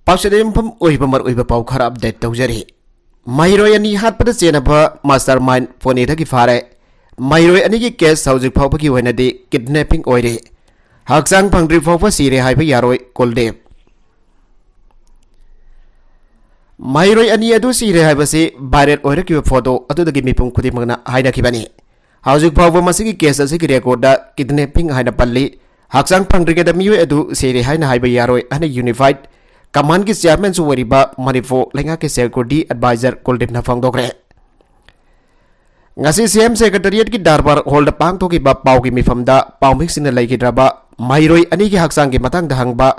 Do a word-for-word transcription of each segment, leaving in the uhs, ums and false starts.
ꯄꯥꯎꯆꯦꯗ ꯌꯨꯝꯐꯝ ꯑꯣꯏꯕ ꯃꯔꯨꯑꯣꯏꯕ ꯄꯥꯎ ꯈꯔ ꯑꯞꯗꯦꯠ ꯇꯧꯖꯔꯤ꯫ ꯃꯍꯩꯔꯣꯏ ꯑꯅꯤ ꯍꯥꯠꯄꯗ ꯆꯦꯟꯅꯕ ꯃꯥꯁꯇꯔ ꯃꯥꯏꯟ ꯄꯨꯅꯦꯗꯒꯤ ꯐꯥꯔꯦ꯫ ꯃꯍꯩꯔꯣꯏ ꯑꯅꯤꯒꯤ ꯀꯦꯁ ꯍꯧꯖꯤꯛ ꯐꯥꯎꯕꯒꯤ ꯑꯣꯏꯅꯗꯤ ꯀꯤꯗꯅꯦꯄꯤꯡ ꯑꯣꯏꯔꯤ꯫ ꯍꯛꯆꯥꯡ ꯐꯪꯗ꯭ꯔꯤ ꯐꯥꯎꯕ ꯁꯤꯔꯦ ꯍꯥꯏꯕ ꯌꯥꯔꯣꯏ ꯀꯨꯜꯗꯤꯞ꯫ ꯃꯍꯩꯔꯣꯏ ꯑꯅꯤ ꯑꯗꯨ ꯁꯤꯔꯦ ꯍꯥꯏꯕꯁꯤ ꯚꯥꯏꯔꯦꯜ ꯑꯣꯏꯔꯛꯈꯤꯕ ꯐꯣꯇꯣ ꯑꯗꯨꯗꯒꯤ ꯃꯤꯄꯨꯝ ꯈꯨꯗꯤꯡꯃꯛꯅ ꯍꯥꯏꯅꯈꯤꯕꯅꯤ꯫ ꯍꯧꯖꯤꯛ ꯐꯥꯎꯕ ꯃꯁꯤꯒꯤ ꯀꯦꯁ ꯑꯁꯤꯒꯤ ꯔꯦꯀꯣꯔꯗ ꯀꯤꯗꯅꯦꯄꯤꯡ ꯍꯥꯏꯅ ꯄꯜꯂꯤ꯫ ꯍꯛꯆꯥꯡ ꯐꯪꯗ꯭ꯔꯤꯉꯩꯗ ꯃꯤꯑꯣꯏ ꯑꯗꯨ ꯁꯤꯔꯦ ꯍꯥꯏꯅ ꯍꯥꯏꯕ ꯌꯥꯔꯣꯏ ꯍꯥꯏꯅ ꯌꯨꯅꯤꯐꯥꯏꯗ ꯀꯃꯥꯟꯒꯤ ꯆꯤꯌꯥꯔꯃꯦꯟꯁꯨ ꯑꯣꯏꯔꯤꯕ ꯃꯅꯤꯄꯨꯔ ꯂꯩꯉꯥꯛꯀꯤ ꯁꯦꯀ꯭ꯌꯨꯔꯤꯇꯤ ꯑꯦꯗꯚꯥꯏꯖꯔ ꯀꯨꯜꯗꯤꯞꯅ ꯐꯣꯡꯗꯣꯛꯈ꯭ꯔꯦ꯫ ꯉꯁꯤ ꯁꯤ ꯑꯦꯝ ꯁꯦꯀ꯭ꯔꯦꯇꯔꯤꯌꯦꯠꯀꯤ ꯗꯔꯕꯥꯔ ꯍꯣꯜꯗ ꯄꯥꯡꯊꯣꯛꯈꯤꯕ ꯄꯥꯎꯒꯤ ꯃꯤꯐꯝꯗ ꯄꯥꯎꯃꯤꯁꯤꯡꯅ ꯂꯩꯈꯤꯗ꯭ꯔꯕ ꯃꯍꯩꯔꯣꯏ ꯑꯅꯤꯒꯤ ꯍꯛꯆꯥꯡꯒꯤ ꯃꯇꯥꯡꯗ ꯍꯪꯕ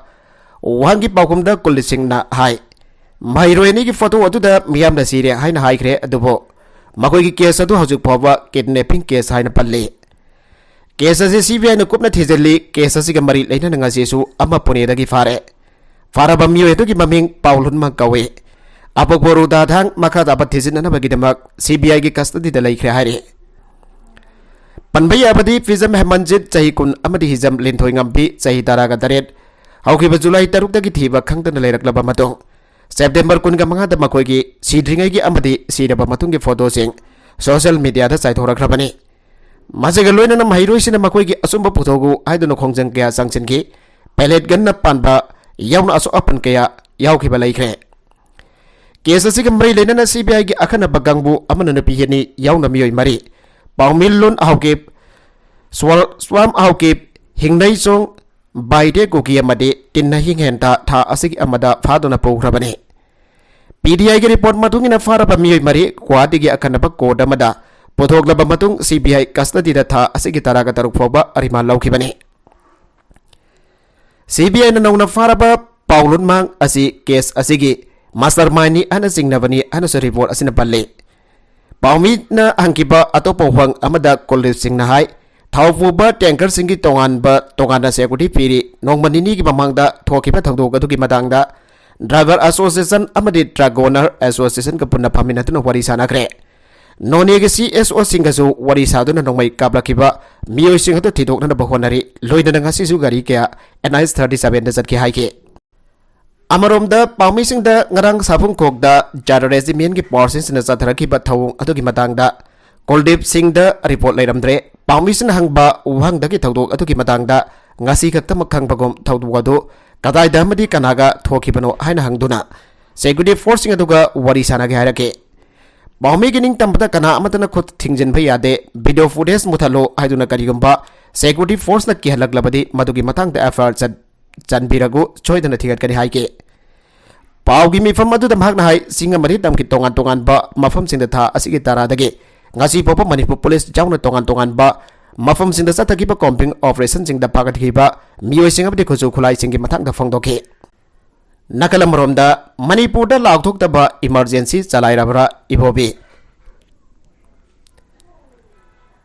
ꯋꯥꯍꯪꯒꯤ ꯄꯥꯎꯈꯨꯝꯗ ꯀꯨꯜꯗꯤꯞ ꯁꯤꯡꯅ ꯍꯥꯏ, ꯃꯍꯩꯔꯣꯏ ꯑꯅꯤꯒꯤ ꯐꯣꯇꯣ ꯑꯗꯨꯗ ꯃꯤꯌꯥꯝꯅ ꯁꯤꯔꯦ ꯍꯥꯏꯅ ꯍꯥꯏꯈ꯭ꯔꯦ, ꯑꯗꯨꯕꯨ ꯃꯈꯣꯏꯒꯤ ꯀꯦꯁ ꯑꯗꯨ ꯍꯧꯖꯤꯛ ꯐꯥꯎꯕ ꯀꯤꯗꯅꯦꯄꯤꯡ ꯀꯦꯁ ꯍꯥꯏꯅ ꯄꯜꯂꯤ꯫ ꯀꯦꯁ ꯑꯁꯤ ꯁꯤ ꯕꯤ ꯑꯥꯏꯅ ꯀꯨꯞꯅ ꯊꯤꯖꯤꯜꯂꯤ꯫ ꯀꯦꯁ ꯑꯁꯤꯒ ꯃꯔꯤ ꯂꯩꯅꯅ ꯉꯁꯤꯁꯨ ꯑꯃ ꯄꯨꯅꯦꯗꯒꯤ ꯐꯥꯔꯦ꯫ ꯐꯥꯔꯕ ꯃꯤꯑꯣꯏ ꯑꯗꯨꯒꯤ ꯃꯃꯤꯡ ꯄꯥꯎ ꯂꯨꯟꯃꯥꯡ ꯀꯧꯏ꯫ ꯑꯄꯣꯛꯄ ꯔꯨꯗꯥ ꯊꯥꯡ ꯃꯈꯥ ꯇꯥꯕ ꯊꯤꯖꯤꯟꯅꯅꯕꯒꯤꯗꯃꯛ ꯁꯤ ꯕꯤ ꯑꯥꯏꯒꯤ ꯀꯁꯇꯗꯤꯗ ꯂꯩꯈ꯭ꯔꯦ ꯍꯥꯏꯔꯤ꯫ ꯄꯟꯕ ꯌꯥꯕꯗꯤ, ꯐꯤꯖꯝ ꯍꯦꯃꯟꯖꯤꯠ, ꯆꯍꯤ ꯀꯨꯟ, ꯑꯃꯗꯤ ꯍꯤꯖꯝ ꯂꯤꯟꯊꯣꯏꯉꯝꯕꯤ, ꯆꯍꯤ ꯇꯔꯥꯒ ꯇꯔꯦꯠ, ꯍꯧꯈꯤꯕ ꯖꯨꯂꯥꯏ ꯇꯔꯨꯛꯇꯒꯤ ꯊꯤꯕ ꯈꯪꯗꯅ ꯂꯩꯔꯛꯂꯕ ꯃꯇꯨꯡ, ꯁꯦꯞꯇꯦꯝꯕꯔ ꯀꯨꯟꯒ ꯃꯉꯥꯗ ꯃꯈꯣꯏꯒꯤ ꯁꯤꯗ꯭ꯔꯤꯉꯩꯒꯤ ꯑꯃꯗꯤ ꯁꯤꯔꯕ ꯃꯇꯨꯡꯒꯤ ꯐꯣꯇꯣꯁꯤꯡ ꯁꯣꯁꯤꯌꯦꯜ ꯃꯤꯗꯤꯌꯥꯗ ꯆꯥꯏꯊꯣꯔꯛꯈ꯭ꯔꯕꯅꯤ꯫ ꯃꯁꯤꯒ ꯂꯣꯏꯅꯅ ꯃꯍꯩꯔꯣꯏꯁꯤꯡꯅ ꯃꯈꯣꯏꯒꯤ ꯑꯆꯨꯝꯕ ꯄꯨꯊꯣꯛꯎ ꯍꯥꯏꯗꯨꯅ ꯈꯣꯡꯖꯪ ꯀꯌꯥ ꯆꯪꯁꯤꯟꯈꯤ꯫ ꯄꯦꯂꯦꯠ ꯒꯟꯅ ꯄꯥꯟꯕ ꯌꯥꯎꯅ ꯑꯁꯣꯛ ꯑꯄꯟ ꯀꯌꯥ ꯌꯥꯎꯈꯤꯕ ꯂꯩꯈ꯭ꯔꯦ꯫ ꯀꯦꯁ ꯑꯁꯤꯒ ꯃꯔꯤ ꯂꯩꯅꯅ ꯁꯤ ꯕꯤ ꯑꯥꯏꯒꯤ ꯑꯈꯟꯅꯕ ꯀꯥꯡꯕꯨ ꯑꯃꯅ ꯅꯨꯄꯤ ꯑꯅꯤ ꯌꯥꯎꯅ ꯃꯤꯑꯣꯏ ꯃꯔꯤ, ꯄꯥꯎꯃꯤꯜ ꯂꯨꯟ ꯍꯥꯎꯀꯤꯞ, ꯁ꯭ꯋꯥ-, ꯁ꯭ꯋꯥꯝ ꯍꯥꯎꯀꯤꯞ, ꯍꯤꯡꯅꯩꯆꯣꯡ, ꯕꯥꯏꯗꯦ ꯀꯨꯀꯤ ꯑꯃꯗꯤ ꯇꯤꯟꯅꯍꯤꯡ ꯍꯦꯟꯇꯥ ꯊꯥ ꯑꯁꯤꯒꯤ ꯑꯃꯗ ꯐꯥꯗꯨꯅ ꯄꯨꯈ꯭ꯔꯕꯅꯤ꯫ ꯄꯤ ꯗꯤ ꯑꯥꯏꯒꯤ ꯔꯤꯄꯣꯔꯠ ꯃꯇꯨꯡ ꯏꯟꯅ ꯐꯥꯔꯕ ꯃꯤꯑꯣꯏ ꯃꯔꯤ ꯒꯨꯋꯥꯍꯥꯇꯤꯒꯤ ꯑꯈꯟꯅꯕ ꯀꯣꯔꯠ ꯑꯃꯗ ꯄꯨꯊꯣꯛꯂꯕ ꯃꯇꯨꯡ ꯁꯤ ꯕꯤ ꯑꯥꯏ ꯀꯁꯇꯗꯤꯗ ꯊꯥ ꯑꯁꯤꯒꯤ ꯇꯔꯥꯒ ꯇꯔꯨꯛ ꯐꯥꯎꯕ ꯑꯔꯤꯃꯥꯟ ꯂꯧꯈꯤꯕꯅꯤ꯫ ꯁꯤ ꯕꯤ ꯑꯥꯏꯅ ꯅꯧꯅ ꯐꯥꯔꯕ ꯄꯥꯎ ꯂꯨꯟꯃꯥꯡ ꯑꯁꯤ ꯀꯦꯁ ꯑꯁꯤꯒꯤ ꯃꯥꯁꯇꯔ ꯃꯥꯏꯟꯅꯤ ꯍꯥꯏꯅ ꯆꯤꯡꯅꯕꯅꯤ ꯍꯥꯏꯅꯁꯨ ꯔꯤꯄꯣꯔꯠ ꯑꯁꯤꯅ ꯄꯜꯂꯤ꯫ ꯄꯥꯎꯃꯤꯅ ꯍꯪꯈꯤꯕ ꯑꯇꯣꯞꯄ ꯋꯥꯍꯪ ꯑꯃꯗ ꯀꯨꯜꯗꯤꯞ ꯁꯤꯡꯅ ꯍꯥꯏ, ꯊꯥꯎ ꯄꯨꯕ ꯇꯦꯡꯀꯔꯁꯤꯡꯒꯤ ꯇꯣꯉꯥꯟꯕ ꯇꯣꯉꯥꯟꯅ ꯁꯦꯀ꯭ꯌꯨꯔꯤꯇꯤ ꯄꯤꯔꯤ꯫ ꯅꯣꯡꯃ ꯅꯤꯅꯤꯒꯤ ꯃꯃꯥꯡꯗ ꯊꯣꯛꯈꯤꯕ ꯊꯧꯗꯣꯛ ꯑꯗꯨꯒꯤ ꯃꯇꯥꯡꯗ ꯗ꯭ꯔꯥꯏꯚꯔ ꯑꯦꯁꯣꯁꯤꯌꯦꯁꯟ ꯑꯃꯗꯤ ꯇ꯭ꯔꯛ ꯑꯣꯅꯔ ꯑꯦꯁꯣꯁꯤꯌꯦꯁꯟꯒ ꯄꯨꯟꯅ ꯐꯝꯃꯤꯟꯅꯗꯨꯅ ꯋꯥꯔꯤ ꯁꯥꯟꯅꯈ꯭ꯔꯦ꯫ ꯅꯣꯅꯦꯒꯤ ꯁꯤ ꯑꯦꯁ ꯑꯣꯁꯤꯡꯒꯁꯨ ꯋꯥꯔꯤ ꯁꯥꯗꯨꯅ ꯅꯣꯡꯃꯩ ꯀꯥꯞꯂꯛꯈꯤꯕ ꯃꯤꯑꯣꯏꯁꯤꯡ ꯑꯗꯨ ꯊꯤꯗꯣꯛꯅꯅꯕ ꯍꯣꯠꯅꯔꯤ꯫ ꯂꯣꯏꯅꯅ ꯉꯁꯤꯁꯨ ꯒꯥꯔꯤ ꯀꯌꯥ ꯑꯦꯟ ꯑꯩꯆ ꯊꯥꯔꯇꯤ ꯁꯚꯦꯟꯗ ꯆꯠꯈꯤ ꯍꯥꯏꯈꯤ꯫ ꯑꯃꯔꯣꯝꯗ, ꯄꯥꯎꯃꯤꯁꯤꯡꯗ ꯉꯔꯥꯡ ꯁꯥꯐꯨꯡꯈꯣꯛꯇ ꯖꯥꯔ ꯔꯦꯖꯤꯃꯦꯟꯒꯤ ꯄꯥꯔꯁꯟꯁꯤꯡꯅ ꯆꯠꯊꯔꯛꯈꯤꯕ ꯊꯧꯑꯣꯡ ꯑꯗꯨꯒꯤ ꯃꯇꯥꯡꯗ ꯀꯨꯜꯗꯤꯞ ꯁꯤꯡꯗ ꯔꯤꯄꯣꯔꯠ ꯂꯩꯔꯝꯗ꯭ꯔꯦ꯫ ꯄꯥꯎꯃꯤꯁꯤꯡꯅ ꯍꯪꯕ ꯋꯥꯍꯪꯗꯒꯤ ꯊꯧꯗꯣꯛ ꯑꯗꯨꯒꯤ ꯃꯇꯥꯡꯗ ꯉꯁꯤ ꯈꯛꯇꯃꯛ ꯈꯪꯕꯒꯨꯝ, ꯊꯧꯗꯣꯛ ꯑꯗꯨ ꯀꯗꯥꯏꯗ ꯑꯃꯗꯤ ꯀꯅꯥꯒ ꯊꯣꯛꯈꯤꯕꯅꯣ ꯍꯥꯏꯅ ꯍꯪꯗꯨꯅ ꯁꯦꯀ꯭ꯌꯨꯔꯤꯇꯤ ꯐꯣꯔꯁꯁꯤꯡ ꯑꯗꯨꯒ ꯋꯥꯔꯤ ꯁꯥꯟꯅꯒꯦ ꯍꯥꯏꯔꯛꯈꯤ꯫ ꯄꯥꯎꯃꯤꯒꯤ ꯅꯤꯡꯇꯝꯕꯗ ꯀꯅꯥ ꯑꯃꯠꯇꯅ ꯈꯨꯠ ꯊꯤꯡꯖꯤꯟꯕ ꯌꯥꯗꯦ꯫ ꯚꯤꯗꯤꯑꯣ ꯐꯨꯇꯦꯖ ꯃꯨꯊꯠꯂꯨ ꯍꯥꯏꯗꯨꯅ ꯀꯔꯤꯒꯨꯝꯕ ꯁꯦꯀ꯭ꯌꯨꯔꯤꯇꯤ ꯐꯣꯔꯁꯅ ꯀꯤꯍꯜꯂꯛꯂꯕꯗꯤ ꯃꯗꯨꯒꯤ ꯃꯇꯥꯡꯗ ꯑꯦꯐ ꯑꯥꯏ ꯑꯥꯔ ꯆꯠ-, ꯆꯟꯕꯤꯔꯒꯨ ꯁꯣꯏꯗꯅ ꯊꯤꯒꯠꯀꯅꯤ ꯍꯥꯏꯈꯤ꯫ ꯄꯥꯎꯒꯤ ꯃꯤꯐꯝ ꯑꯗꯨꯗ ꯃꯍꯥꯛꯅ ꯍꯥꯏ, ꯆꯤꯡ ꯑꯃꯗꯤ ꯇꯝꯒꯤ ꯇꯣꯉꯥꯟ ꯇꯣꯉꯥꯟꯕ ꯃꯐꯝꯁꯤꯡꯗ ꯊꯥ ꯑꯁꯤꯒꯤ ꯇꯔꯥꯗꯒꯤ ꯉꯁꯤ ꯐꯥꯎꯕ ꯃꯅꯤꯄꯨꯔ ꯄꯨꯂꯤꯁ ꯌꯥꯎꯅ ꯇꯣꯉꯥꯟ ꯇꯣꯉꯥꯟꯕ ꯃꯐꯝꯁꯤꯡꯗ ꯆꯠꯊꯈꯤꯕ ꯀꯣꯝꯕꯤꯡ ꯑꯣꯄꯔꯦꯁꯟꯁꯤꯡꯗ ꯐꯥꯒꯠꯈꯤꯕ ꯃꯤꯑꯣꯏꯁꯤꯡ ꯑꯃꯗꯤ ꯈꯨꯠꯁꯨ ꯈꯨꯠꯂꯥꯏꯁꯤꯡꯒꯤ ꯃꯇꯥꯡꯗ ꯐꯣꯡꯗꯣꯛꯈꯤ꯫ ꯅꯥꯀꯜ ꯑꯃꯔꯣꯝꯗ, ꯃꯅꯤꯄꯨꯔꯗ ꯂꯥꯎꯊꯣꯛꯇꯕ ꯏꯃꯔꯖꯦꯟꯁꯤ ꯆꯂꯥꯏꯔꯕ꯭ꯔꯥ ꯏꯕꯣꯕꯤ?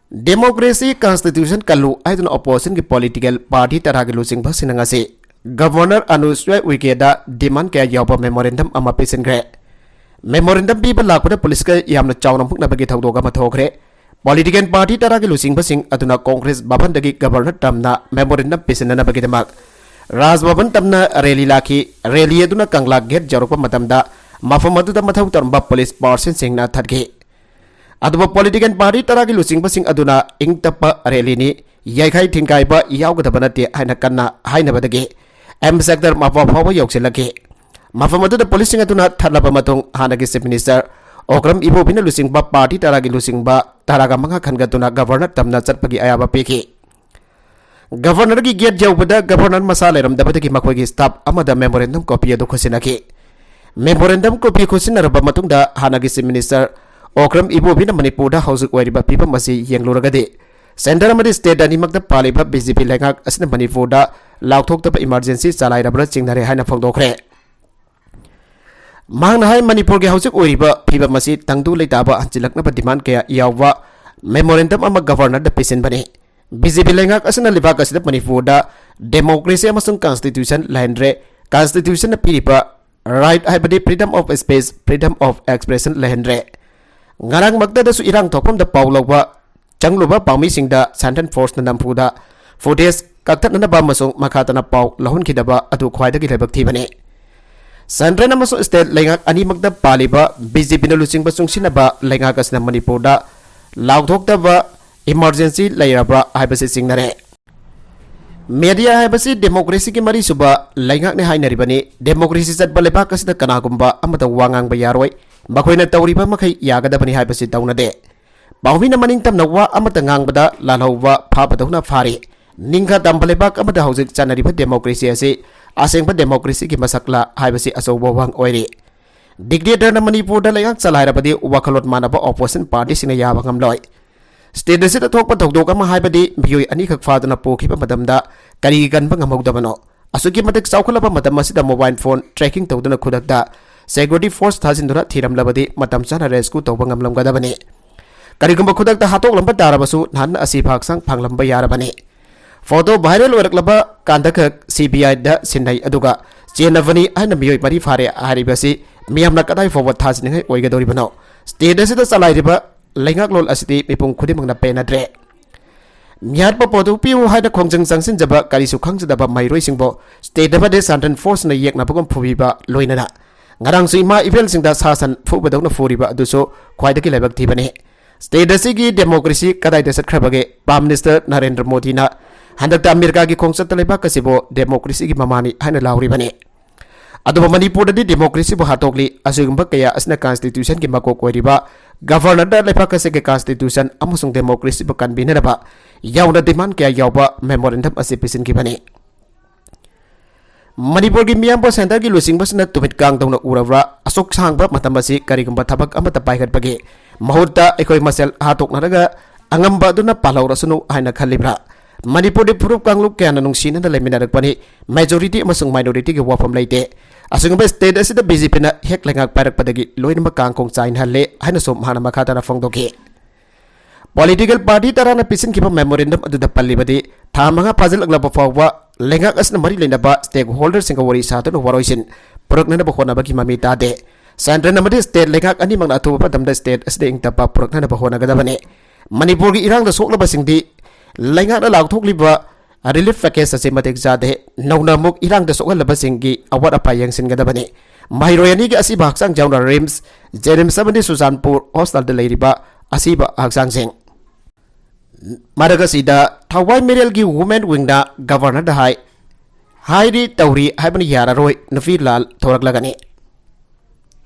ꯗꯦꯃꯣꯀ꯭ꯔꯦꯁꯤ ꯀꯟꯁꯇꯤꯇ꯭ꯌꯨꯁꯟ ꯀꯜꯂꯨ ꯍꯥꯏꯗꯨꯅ ꯑꯣꯄꯣꯖꯤꯁꯟꯒꯤ ꯄꯣꯂꯤꯇꯤꯀꯦꯜ ꯄꯥꯔꯇꯤ ꯇꯔꯥꯒꯤ ꯂꯨꯆꯤꯡꯕꯁꯤꯡꯅ ꯉꯁꯤ ꯒꯕꯔꯅꯔ ꯑꯅꯨꯁꯨꯌꯥ ꯎꯏꯀꯦꯗ ꯗꯤꯃꯥꯟ ꯀꯌꯥ ꯌꯥꯎꯕ ꯃꯦꯃꯣꯔꯦꯟꯗꯝ ꯑꯃ ꯄꯤꯁꯤꯟꯈ꯭ꯔꯦ꯫ ꯃꯦꯃꯣꯔꯦꯟꯗꯝ ꯄꯤꯕ ꯂꯥꯛꯄꯗ ꯄꯨꯂꯤꯁꯀ ꯌꯥꯝꯅ ꯆꯥꯎꯅ ꯃꯨꯛꯅꯕꯒꯤ ꯊꯧꯗꯣꯛ ꯑꯃ ꯊꯣꯛꯈ꯭ꯔꯦ꯫ ꯄꯣꯂꯤꯇꯤꯀꯦꯜ ꯄꯥꯔꯇꯤ ꯇꯔꯥꯒꯤ ꯂꯨꯆꯤꯡꯕꯁꯤꯡ ꯑꯗꯨꯅ ꯀꯣꯡꯒ꯭ꯔꯦꯁ ꯚꯕꯟꯗꯒꯤ ꯒꯕꯔꯅꯔ ꯇꯝꯅ ꯃꯦꯃꯣꯔꯦꯟꯗꯝ ꯄꯤꯁꯤꯟꯅꯅꯕꯒꯤꯗꯃꯛ ꯔꯥꯖ ꯚꯕꯟ ꯇꯝꯅ ꯔꯦꯂꯤ ꯂꯥꯛꯈꯤ꯫ ꯔꯦꯂꯤ ꯑꯗꯨꯅ ꯀꯪꯂꯥ ꯒꯦꯠ ꯌꯧꯔꯛꯄ ꯃꯇꯝꯗ ꯃꯐꯝ ꯑꯗꯨꯗ ꯃꯊꯧ ꯇꯧꯔꯝꯕ ꯄꯨꯂꯤꯁ ꯄꯥꯔꯁꯟꯁꯤꯡꯅ ꯊꯠꯈꯤ꯫ ꯑꯗꯨꯕꯨ ꯄꯣꯂꯤꯇꯤꯀꯦꯜ ꯄꯥꯔꯇꯤ ꯇꯔꯥꯒꯤ ꯂꯨꯆꯤꯡꯕꯁꯤꯡ ꯑꯗꯨꯅ ꯏꯪ ꯇꯞꯄ ꯔꯦꯂꯤꯅꯤ, ꯌꯩꯈꯥꯏ ꯊꯤꯟꯒꯥꯏꯕ ꯌꯥꯎꯒꯗꯕ ꯅꯠꯇꯦ ꯍꯥꯏꯅ ꯀꯟꯅ ꯍꯥꯏꯅꯕꯗꯒꯤ ꯑꯦꯝ ꯁꯦꯛꯇꯔ ꯃꯄꯥ ꯐꯥꯎꯕ ꯌꯧꯁꯤꯜꯂꯛꯈꯤ꯫ ꯃꯐꯝ ꯑꯗꯨꯗ ꯄꯨꯂꯤꯁꯁꯤꯡ ꯑꯗꯨꯅ ꯊꯠꯂꯕ ꯃꯇꯨꯡ ꯍꯥꯟꯅꯒꯤ ꯆꯤꯐ ꯃꯤꯅꯤꯁꯇꯔ ꯑꯣꯀ꯭ꯔꯝ ꯏꯕꯣꯕꯤꯅ ꯂꯨꯆꯤꯡꯕ ꯄꯥꯔꯇꯤ ꯇꯔꯥꯒꯤ ꯂꯨꯆꯤꯡꯕ ꯇꯔꯥꯒ ꯃꯉꯥ ꯈꯟꯒꯠꯇꯨꯅ ꯒꯕꯔꯅꯔ ꯇꯝꯅ ꯆꯠꯄꯒꯤ ꯑꯌꯥꯕ ꯄꯤꯈꯤ꯫ ꯒꯕꯔꯅꯔꯒꯤ ꯒꯦꯠ ꯌꯧꯕꯗ ꯒꯕꯔꯅꯔ ꯃꯁꯥ ꯂꯩꯔꯝꯗꯕꯗꯒꯤ ꯃꯈꯣꯏꯒꯤ ꯁ꯭ꯇꯥꯐ ꯑꯃꯗ ꯃꯦꯃꯣꯔꯦꯟꯗꯝ ꯀꯣꯄꯤ ꯑꯗꯨ ꯈꯨꯠꯁꯤꯟꯅꯈꯤ꯫ ꯃꯦꯃꯣꯔꯦꯟꯗꯝ ꯀꯣꯄꯤ ꯈꯨꯠꯁꯤꯟꯅꯔꯕ ꯃꯇꯨꯡꯗ ꯍꯥꯟꯅꯒꯤ ꯆꯤꯐ ꯃꯤꯅꯤꯁꯇꯔ ꯑꯣꯀ꯭ꯔꯝ ꯏꯕꯣꯕꯤꯅ ꯃꯅꯤꯄꯨꯔꯗ ꯍꯧꯖꯤꯛ ꯑꯣꯏꯔꯤꯕ ꯐꯤꯕꯝ ꯑꯁꯤ ꯌꯦꯡꯂꯨꯔꯒꯗꯤ ꯁꯦꯟꯇꯔ ꯑꯃꯗꯤ ꯁ꯭ꯇꯦꯠ ꯑꯅꯤꯃꯛꯇ ꯄꯥꯜꯂꯤꯕ ꯕꯤ ꯖꯦ ꯄꯤ ꯂꯩꯉꯥꯛ ꯑꯁꯤꯅ ꯃꯅꯤꯄꯨꯔꯗ ꯂꯥꯎꯊꯣꯛꯇꯕ ꯏꯃꯥꯔꯖꯦꯟꯁꯤ ꯆꯂꯥꯏꯔꯕ꯭ꯔꯥ ꯆꯤꯡꯅꯔꯦ ꯍꯥꯏꯅ ꯐꯣꯡꯗꯣꯛꯈ꯭ꯔꯦ꯫ ꯃꯍꯥꯛꯅ ꯍꯥꯏ, ꯃꯅꯤꯄꯨꯔꯒꯤ ꯍꯧꯖꯤꯛ ꯑꯣꯏꯔꯤꯕ ꯐꯤꯕꯝ ꯑꯁꯤ ꯇꯪꯗꯨ ꯂꯩꯇꯥꯕ ꯍꯟꯖꯤꯜꯂꯛꯅꯕ ꯗꯤꯃꯥꯟ ꯀꯌꯥ ꯌꯥꯎꯕ ꯃꯦꯃꯣꯔꯦꯟꯗꯝ ꯑꯃ ꯒꯕꯔꯅꯔꯗ ꯄꯤꯁꯤꯟꯕꯅꯤ꯫ ꯕꯤ ꯖꯦ ꯄꯤ ꯂꯩꯉꯥꯛ ꯑꯁꯤꯅ ꯂꯩꯕꯥꯛ ꯑꯁꯤꯗ ꯃꯅꯤꯄꯨꯔꯗ ꯗꯦꯃꯣꯀ꯭ꯔꯦꯁꯤ ꯑꯃꯁꯨꯡ ꯀꯟꯁꯇꯤꯇ꯭ꯌꯨꯁꯟ ꯂꯩꯍꯟꯗ꯭ꯔꯦ꯫ ꯀꯟꯁꯇꯤꯇ꯭ꯌꯨꯁꯟꯅ ꯄꯤꯔꯤꯕ ꯔꯥꯏꯠ ꯍꯥꯏꯕꯗꯤ freedom of speech, freedom of expression ꯂꯩꯍꯟꯗ꯭ꯔꯦ꯫ ꯉꯔꯥꯡꯃꯛꯇꯗꯁꯨ ꯏꯔꯥꯡ ꯊꯣꯛꯐꯝꯗ ꯄꯥꯎ ꯂꯧꯕ ꯆꯪꯂꯨꯕ ꯄꯥꯎꯃꯤꯁꯤꯡꯗ ꯁꯦꯟꯇ꯭ꯔꯦꯜ ꯐꯣꯔꯁꯅ ꯅꯝꯐꯨꯗ ꯐꯨꯇꯦꯖ ꯀꯛꯊꯠꯅꯅꯕ ꯑꯃꯁꯨꯡ ꯃꯈꯥ ꯇꯥꯅ ꯄꯥꯎ ꯂꯧꯍꯟꯈꯤꯗꯕ ꯑꯗꯨ ꯈ꯭ꯋꯥꯏꯗꯒꯤ ꯂꯥꯏꯕꯛ ꯊꯤꯕꯅꯤ꯫ Central ꯑꯃꯁꯨꯡ state ꯂꯩꯉꯥꯛ ꯑꯅꯤꯃꯛꯇ ꯄꯥꯜꯂꯤꯕ BJPꯅ ꯂꯨꯆꯤꯡꯕ ꯆꯨꯡꯁꯤꯟꯅꯕ ꯂꯩꯉꯥꯛ ꯑꯁꯤꯅ ꯃꯅꯤꯄꯨꯔꯗ ꯂꯥꯎꯊꯣꯛꯇꯕ emergency ꯂꯩꯔꯕ꯭ꯔꯥ ꯍꯥꯏꯕꯁꯤ ꯆꯤꯡꯅꯔꯦ꯫ Media ꯍꯥꯏꯕꯁꯤ democracyꯒꯤ ꯃꯔꯤꯁꯨꯕ ꯂꯩꯉꯥꯛꯅꯤ ꯍꯥꯏꯅꯔꯤꯕꯅꯤ꯫ Democracy ꯆꯠꯄ ꯂꯩꯕꯥꯛ ꯑꯁꯤꯗ ꯀꯅꯥꯒꯨꯝꯕ ꯑꯃꯠꯇ ꯋꯥ ꯉꯥꯡꯕ ꯌꯥꯔꯣꯏ꯫ ꯃꯈꯣꯏꯅ ꯇꯧꯔꯤꯕ ꯃꯈꯩ ꯌꯥꯒꯗꯕꯅꯤ ꯍꯥꯏꯕꯁꯤ ꯇꯧꯅꯗꯦ꯫ ꯄꯥꯎꯃꯤꯅ ꯃꯅꯤꯡ ꯇꯝꯅ ꯋꯥ ꯑꯃꯠꯇ ꯉꯥꯡꯕꯗ ꯂꯥꯜꯍꯧꯕ ꯐꯥꯕꯗꯧꯅ ꯐꯥꯔꯤ꯫ ꯅꯤꯡꯈꯥ ꯇꯝꯕ ꯂꯩꯕꯥꯛ ꯑꯃꯗ ꯍꯧꯖꯤꯛ ꯆꯠꯅꯔꯤꯕ democracy ꯑꯁꯤ ꯑꯁꯦꯡꯕ democracyꯒꯤ ꯃꯁꯛꯂ ꯍꯥꯏꯕꯁꯤ ꯑꯆꯧꯕ ꯋꯥꯍꯪ ꯑꯣꯏꯔꯤ꯫ Dictatorꯅ ꯃꯅꯤꯄꯨꯔꯗ ꯂꯩꯉꯥꯛ ꯆꯂꯥꯏꯔꯕꯗꯤ ꯋꯥꯈꯜꯂꯣꯟ ꯃꯥꯟꯅꯕ opposition partyꯁꯤꯡꯅ ꯌꯥꯕ ꯉꯝꯂꯣꯏ꯫ State ꯑꯁꯤꯗ ꯊꯣꯛꯄ ꯊꯧꯗꯣꯛ ꯑꯃ ꯍꯥꯏꯕꯗꯤ ꯃꯤꯑꯣꯏ ꯑꯅꯤꯈꯛ ꯐꯥꯗꯨꯅ ꯄꯨꯈꯤꯕ ꯃꯇꯝꯗ ꯀꯔꯤꯒꯤ ꯀꯟꯕ ꯉꯝꯍꯧꯗꯕꯅꯣ? ꯑꯁꯨꯛꯀꯤ ꯃꯇꯤꯛ ꯆꯥꯎꯈꯠꯂꯕ ꯃꯇꯝ ꯑꯁꯤꯗ mobile phone tracking ꯇꯧꯗꯨꯅ ꯈꯨꯗꯛꯇ security force ꯊꯥꯖꯤꯟꯗꯨꯅ ꯊꯤꯔꯝꯂꯕꯗꯤ ꯃꯇꯝ ꯆꯥꯅ rescue ꯇꯧꯕ ꯉꯝꯂꯝꯒꯗꯕꯅꯤ꯫ ꯀꯔꯤꯒꯨꯝꯕ ꯈꯨꯗꯛꯇ ꯍꯥꯠꯇꯣꯛꯂꯝꯕ ꯇꯥꯔꯕꯁꯨ ꯅꯍꯥꯟ ꯑꯁꯤꯐꯥꯎ ꯍꯛꯆꯥꯡ ꯐꯪꯂꯝꯕ ꯌꯥꯔꯕꯅꯤ꯫ Photo viral ꯑꯣꯏꯔꯛꯂꯕ ꯀꯥꯟꯗ ꯈꯛ CBIꯗ ꯁꯤꯟꯅꯩ, ꯑꯗꯨꯒ ꯆꯦꯟꯅꯕꯅꯤ ꯍꯥꯏꯅ ꯃꯤꯑꯣꯏ ꯃꯔꯤ ꯐꯥꯔꯦ ꯍꯥꯏꯔꯤꯕꯁꯤ ꯃꯤꯌꯥꯝꯅ ꯀꯗꯥꯏ ꯐꯥꯎꯕ ꯊꯥꯖꯅꯤꯡꯉꯥꯏ ꯑꯣꯏꯒꯗꯧꯔꯤꯕꯅꯣ? State ꯑꯁꯤꯗ ꯆꯂꯥꯏꯔꯤꯕ ꯂꯩꯉꯥꯛꯂꯣꯟ ꯑꯁꯤꯗꯤ ꯃꯤꯄꯨꯝ ꯈꯨꯗꯤꯡꯃꯛꯅ ꯄꯦꯟꯅꯗ꯭ꯔꯦ꯫ ꯃꯤꯍꯥꯠꯄ ꯄꯣꯠꯇꯨ ꯄꯤꯌꯨ ꯍꯥꯏꯅ ꯈꯣꯡꯖꯪ ꯆꯪꯁꯤꯟꯖꯕ ꯀꯔꯤꯁꯨ ꯈꯪꯖꯗꯕ ꯃꯍꯩꯔꯣꯏꯁꯤꯡꯕꯨ state ꯑꯃꯗꯤ Central Forceꯅ ꯌꯦꯛꯅꯕꯒꯨꯝ ꯐꯨꯕꯤꯕ, ꯂꯣꯏꯅꯅ ꯉꯔꯥꯡꯁꯨ ꯏꯃꯥ ꯏꯕꯦꯜꯁꯤꯡꯗ ꯁꯥ ꯁꯟ ꯐꯨꯕꯗꯧꯅ ꯐꯨꯔꯤꯕ ꯑꯗꯨꯁꯨ ꯈ꯭ꯋꯥꯏꯗꯒꯤ ꯂꯥꯏꯕꯛ ꯊꯤꯕꯅꯤ꯫ State ꯑꯁꯤꯒꯤ democracy ꯀꯗꯥꯏꯗ ꯆꯠꯈ꯭ꯔꯕꯒꯦ? Prime Minister ꯅꯔꯦꯟꯗ꯭ꯔ ꯃꯣꯗꯤꯅ ꯍꯟꯗꯛꯇ ꯑꯃꯦꯔꯤꯀꯥꯒꯤ ꯈꯣꯡꯆꯠꯇ ꯂꯩꯕꯥꯛ ꯑꯁꯤꯕꯨ democracyꯒꯤ ꯃꯃꯥꯅꯤ ꯍꯥꯏꯅ ꯂꯥꯎꯔꯤꯕꯅꯤ꯫ ꯑꯗꯨꯕꯨ ꯃꯅꯤꯄꯨꯔꯗꯗꯤ democracyꯕꯨ ꯍꯥꯠꯇꯣꯛꯂꯤ꯫ ꯑꯁꯤꯒꯨꯝꯕ ꯀꯌꯥ ꯑꯁꯤꯅ constitutionꯒꯤ ꯃꯀꯣꯛ ꯑꯣꯏꯔꯤꯕ governorꯗ ꯂꯩꯕꯥꯛ ꯑꯁꯤꯒꯤ constitution ꯑꯃꯁꯨꯡ democracyꯕꯨ ꯀꯟꯕꯤꯅꯅꯕ ꯌꯥꯎꯅ demand ꯀꯌꯥ ꯌꯥꯎꯕ memorandum ꯑꯁꯤ ꯄꯤꯁꯤꯟꯈꯤꯕꯅꯤ꯫ ꯃꯅꯤꯄꯨꯔꯒꯤ ꯃꯤꯌꯥꯝꯕꯨ centreꯒꯤ ꯂꯨꯆꯤꯡꯕꯁꯤꯡꯅ ꯇꯨꯃꯤꯠ ꯀꯥꯡꯗꯧꯅ ꯎꯔꯕ꯭ꯔꯥ? ꯑꯁꯨꯛ ꯁꯥꯡꯕ ꯃꯇꯝ ꯑꯁꯤ ꯀꯔꯤꯒꯨꯝꯕ ꯊꯕꯛ ꯑꯃꯠꯇ ꯄꯥꯏꯈꯠꯄꯒꯤ ꯃꯍꯨꯠꯇ ꯑꯩꯈꯣꯏ ꯃꯁꯦꯜ ꯍꯥꯠꯇꯣꯛꯅꯔꯒ ꯑꯉꯝꯕ ꯑꯗꯨꯅ ꯄꯥꯜꯍꯧꯔꯁꯅꯨ ꯍꯥꯏꯅ ꯈꯜꯂꯤꯕ꯭ꯔꯥ? ꯃꯅꯤꯄꯨꯔꯗꯤ ꯐꯨꯔꯨꯞ ꯀꯥꯡꯂꯨꯞ ꯀꯌꯥꯅ ꯅꯨꯡꯁꯤꯅꯅ ꯂꯩꯃꯤꯟꯅꯔꯛꯄꯅꯤ꯫ Majority ꯑꯃꯁꯨꯡ minorityꯒꯤ ꯋꯥꯐꯝ ꯂꯩꯇꯦ꯫ ꯑꯁꯤꯒꯨꯝꯕ state ꯑꯁꯤꯗ BJPꯅ ꯍꯦꯛ ꯂꯩꯉꯥꯛ ꯄꯥꯏꯔꯛꯄꯗꯒꯤ ꯂꯣꯏꯅꯃꯛ ꯀꯥꯡꯈꯣꯡ ꯆꯥꯏꯅꯍꯜꯂꯦ ꯍꯥꯏꯅꯁꯨ ꯃꯍꯥꯛꯅ ꯃꯈꯥ ꯇꯥꯅ ꯐꯣꯡꯗꯣꯛꯈꯤ꯫ Political party ꯇꯔꯥꯅ ꯄꯤꯁꯤꯟꯈꯤꯕ memorandum ꯑꯗꯨꯗ ꯄꯜꯂꯤꯕꯗꯤ ꯊꯥ ꯃꯉꯥ ꯐꯥꯖꯤꯜꯂꯛꯂꯕ ꯐꯥꯎꯕ ꯂꯩꯉꯥꯛ ꯑꯁꯤꯅ ꯃꯔꯤ ꯂꯩꯅꯕ stakeholderꯁꯤꯡꯒ ꯋꯥꯔꯤ ꯁꯥꯗꯨꯅ ꯋꯥꯔꯣꯏꯁꯤꯟ ꯄꯨꯔꯛꯅꯅꯕ ꯍꯣꯠꯅꯕꯒꯤ ꯃꯃꯤ ꯇꯥꯗꯦ꯫ Central ꯑꯃꯗꯤ state ꯂꯩꯉꯥꯛ ꯑꯅꯤꯃꯛꯅ ꯑꯊꯨꯕ ꯃꯇꯝꯗ state ꯑꯁꯤꯗ ꯏꯪ ꯇꯞꯄ ꯄꯨꯔꯛꯅꯅꯕ ꯍꯣꯠꯅꯒꯗꯕꯅꯤ꯫ ꯃꯅꯤꯄꯨꯔꯒꯤ ꯏꯔꯥꯡꯗ ꯁꯣꯛꯂꯕꯁꯤꯡꯗꯤ ꯂꯩꯉꯥꯛꯅ ꯂꯥꯎꯊꯣꯛꯂꯤꯕ ꯔꯤꯂꯤꯐ ꯄꯦꯀꯦꯖ ꯑꯁꯤ ꯃꯇꯤꯛ ꯆꯥꯗꯦ꯫ ꯅꯧꯅ ꯑꯃꯨꯛ ꯏꯔꯥꯡꯗ ꯁꯣꯛꯍꯜꯂꯕꯁꯤꯡꯒꯤ ꯑꯋꯥꯠ ꯑꯄꯥ ꯌꯦꯡꯁꯤꯟꯒꯗꯕꯅꯤ꯫ ꯃꯍꯩꯔꯣꯏ ꯑꯅꯤꯒꯤ ꯑꯁꯤꯕ ꯍꯛꯆꯥꯡ ꯌꯥꯎꯅ ꯔꯤꯝꯁ, ꯖꯦꯅꯤꯝꯁ ꯑꯃꯗꯤ ꯆꯨꯔꯆꯥꯟꯄꯨꯔ ꯍꯣꯁꯄꯤꯇꯥꯜꯗ ꯂꯩꯔꯤꯕ ꯑꯁꯤꯕ ꯍꯛꯆꯥꯡꯁꯤꯡ꯫ ꯃꯔꯛ ꯑꯁꯤꯗ ꯊꯋꯥꯏ ꯃꯤꯔꯦꯜꯒꯤ ꯋꯨꯃꯦꯟ ꯋꯤꯡꯅ ꯒꯕꯔꯅꯔꯗ ꯍꯥꯏ, ꯍꯥꯏꯔꯤ ꯇꯧꯔꯤ ꯍꯥꯏꯕꯅ ꯌꯥꯔꯔꯣꯏ, ꯅꯨꯄꯤ ꯂꯥꯜ ꯊꯣꯔꯛꯂꯒꯅꯤ꯫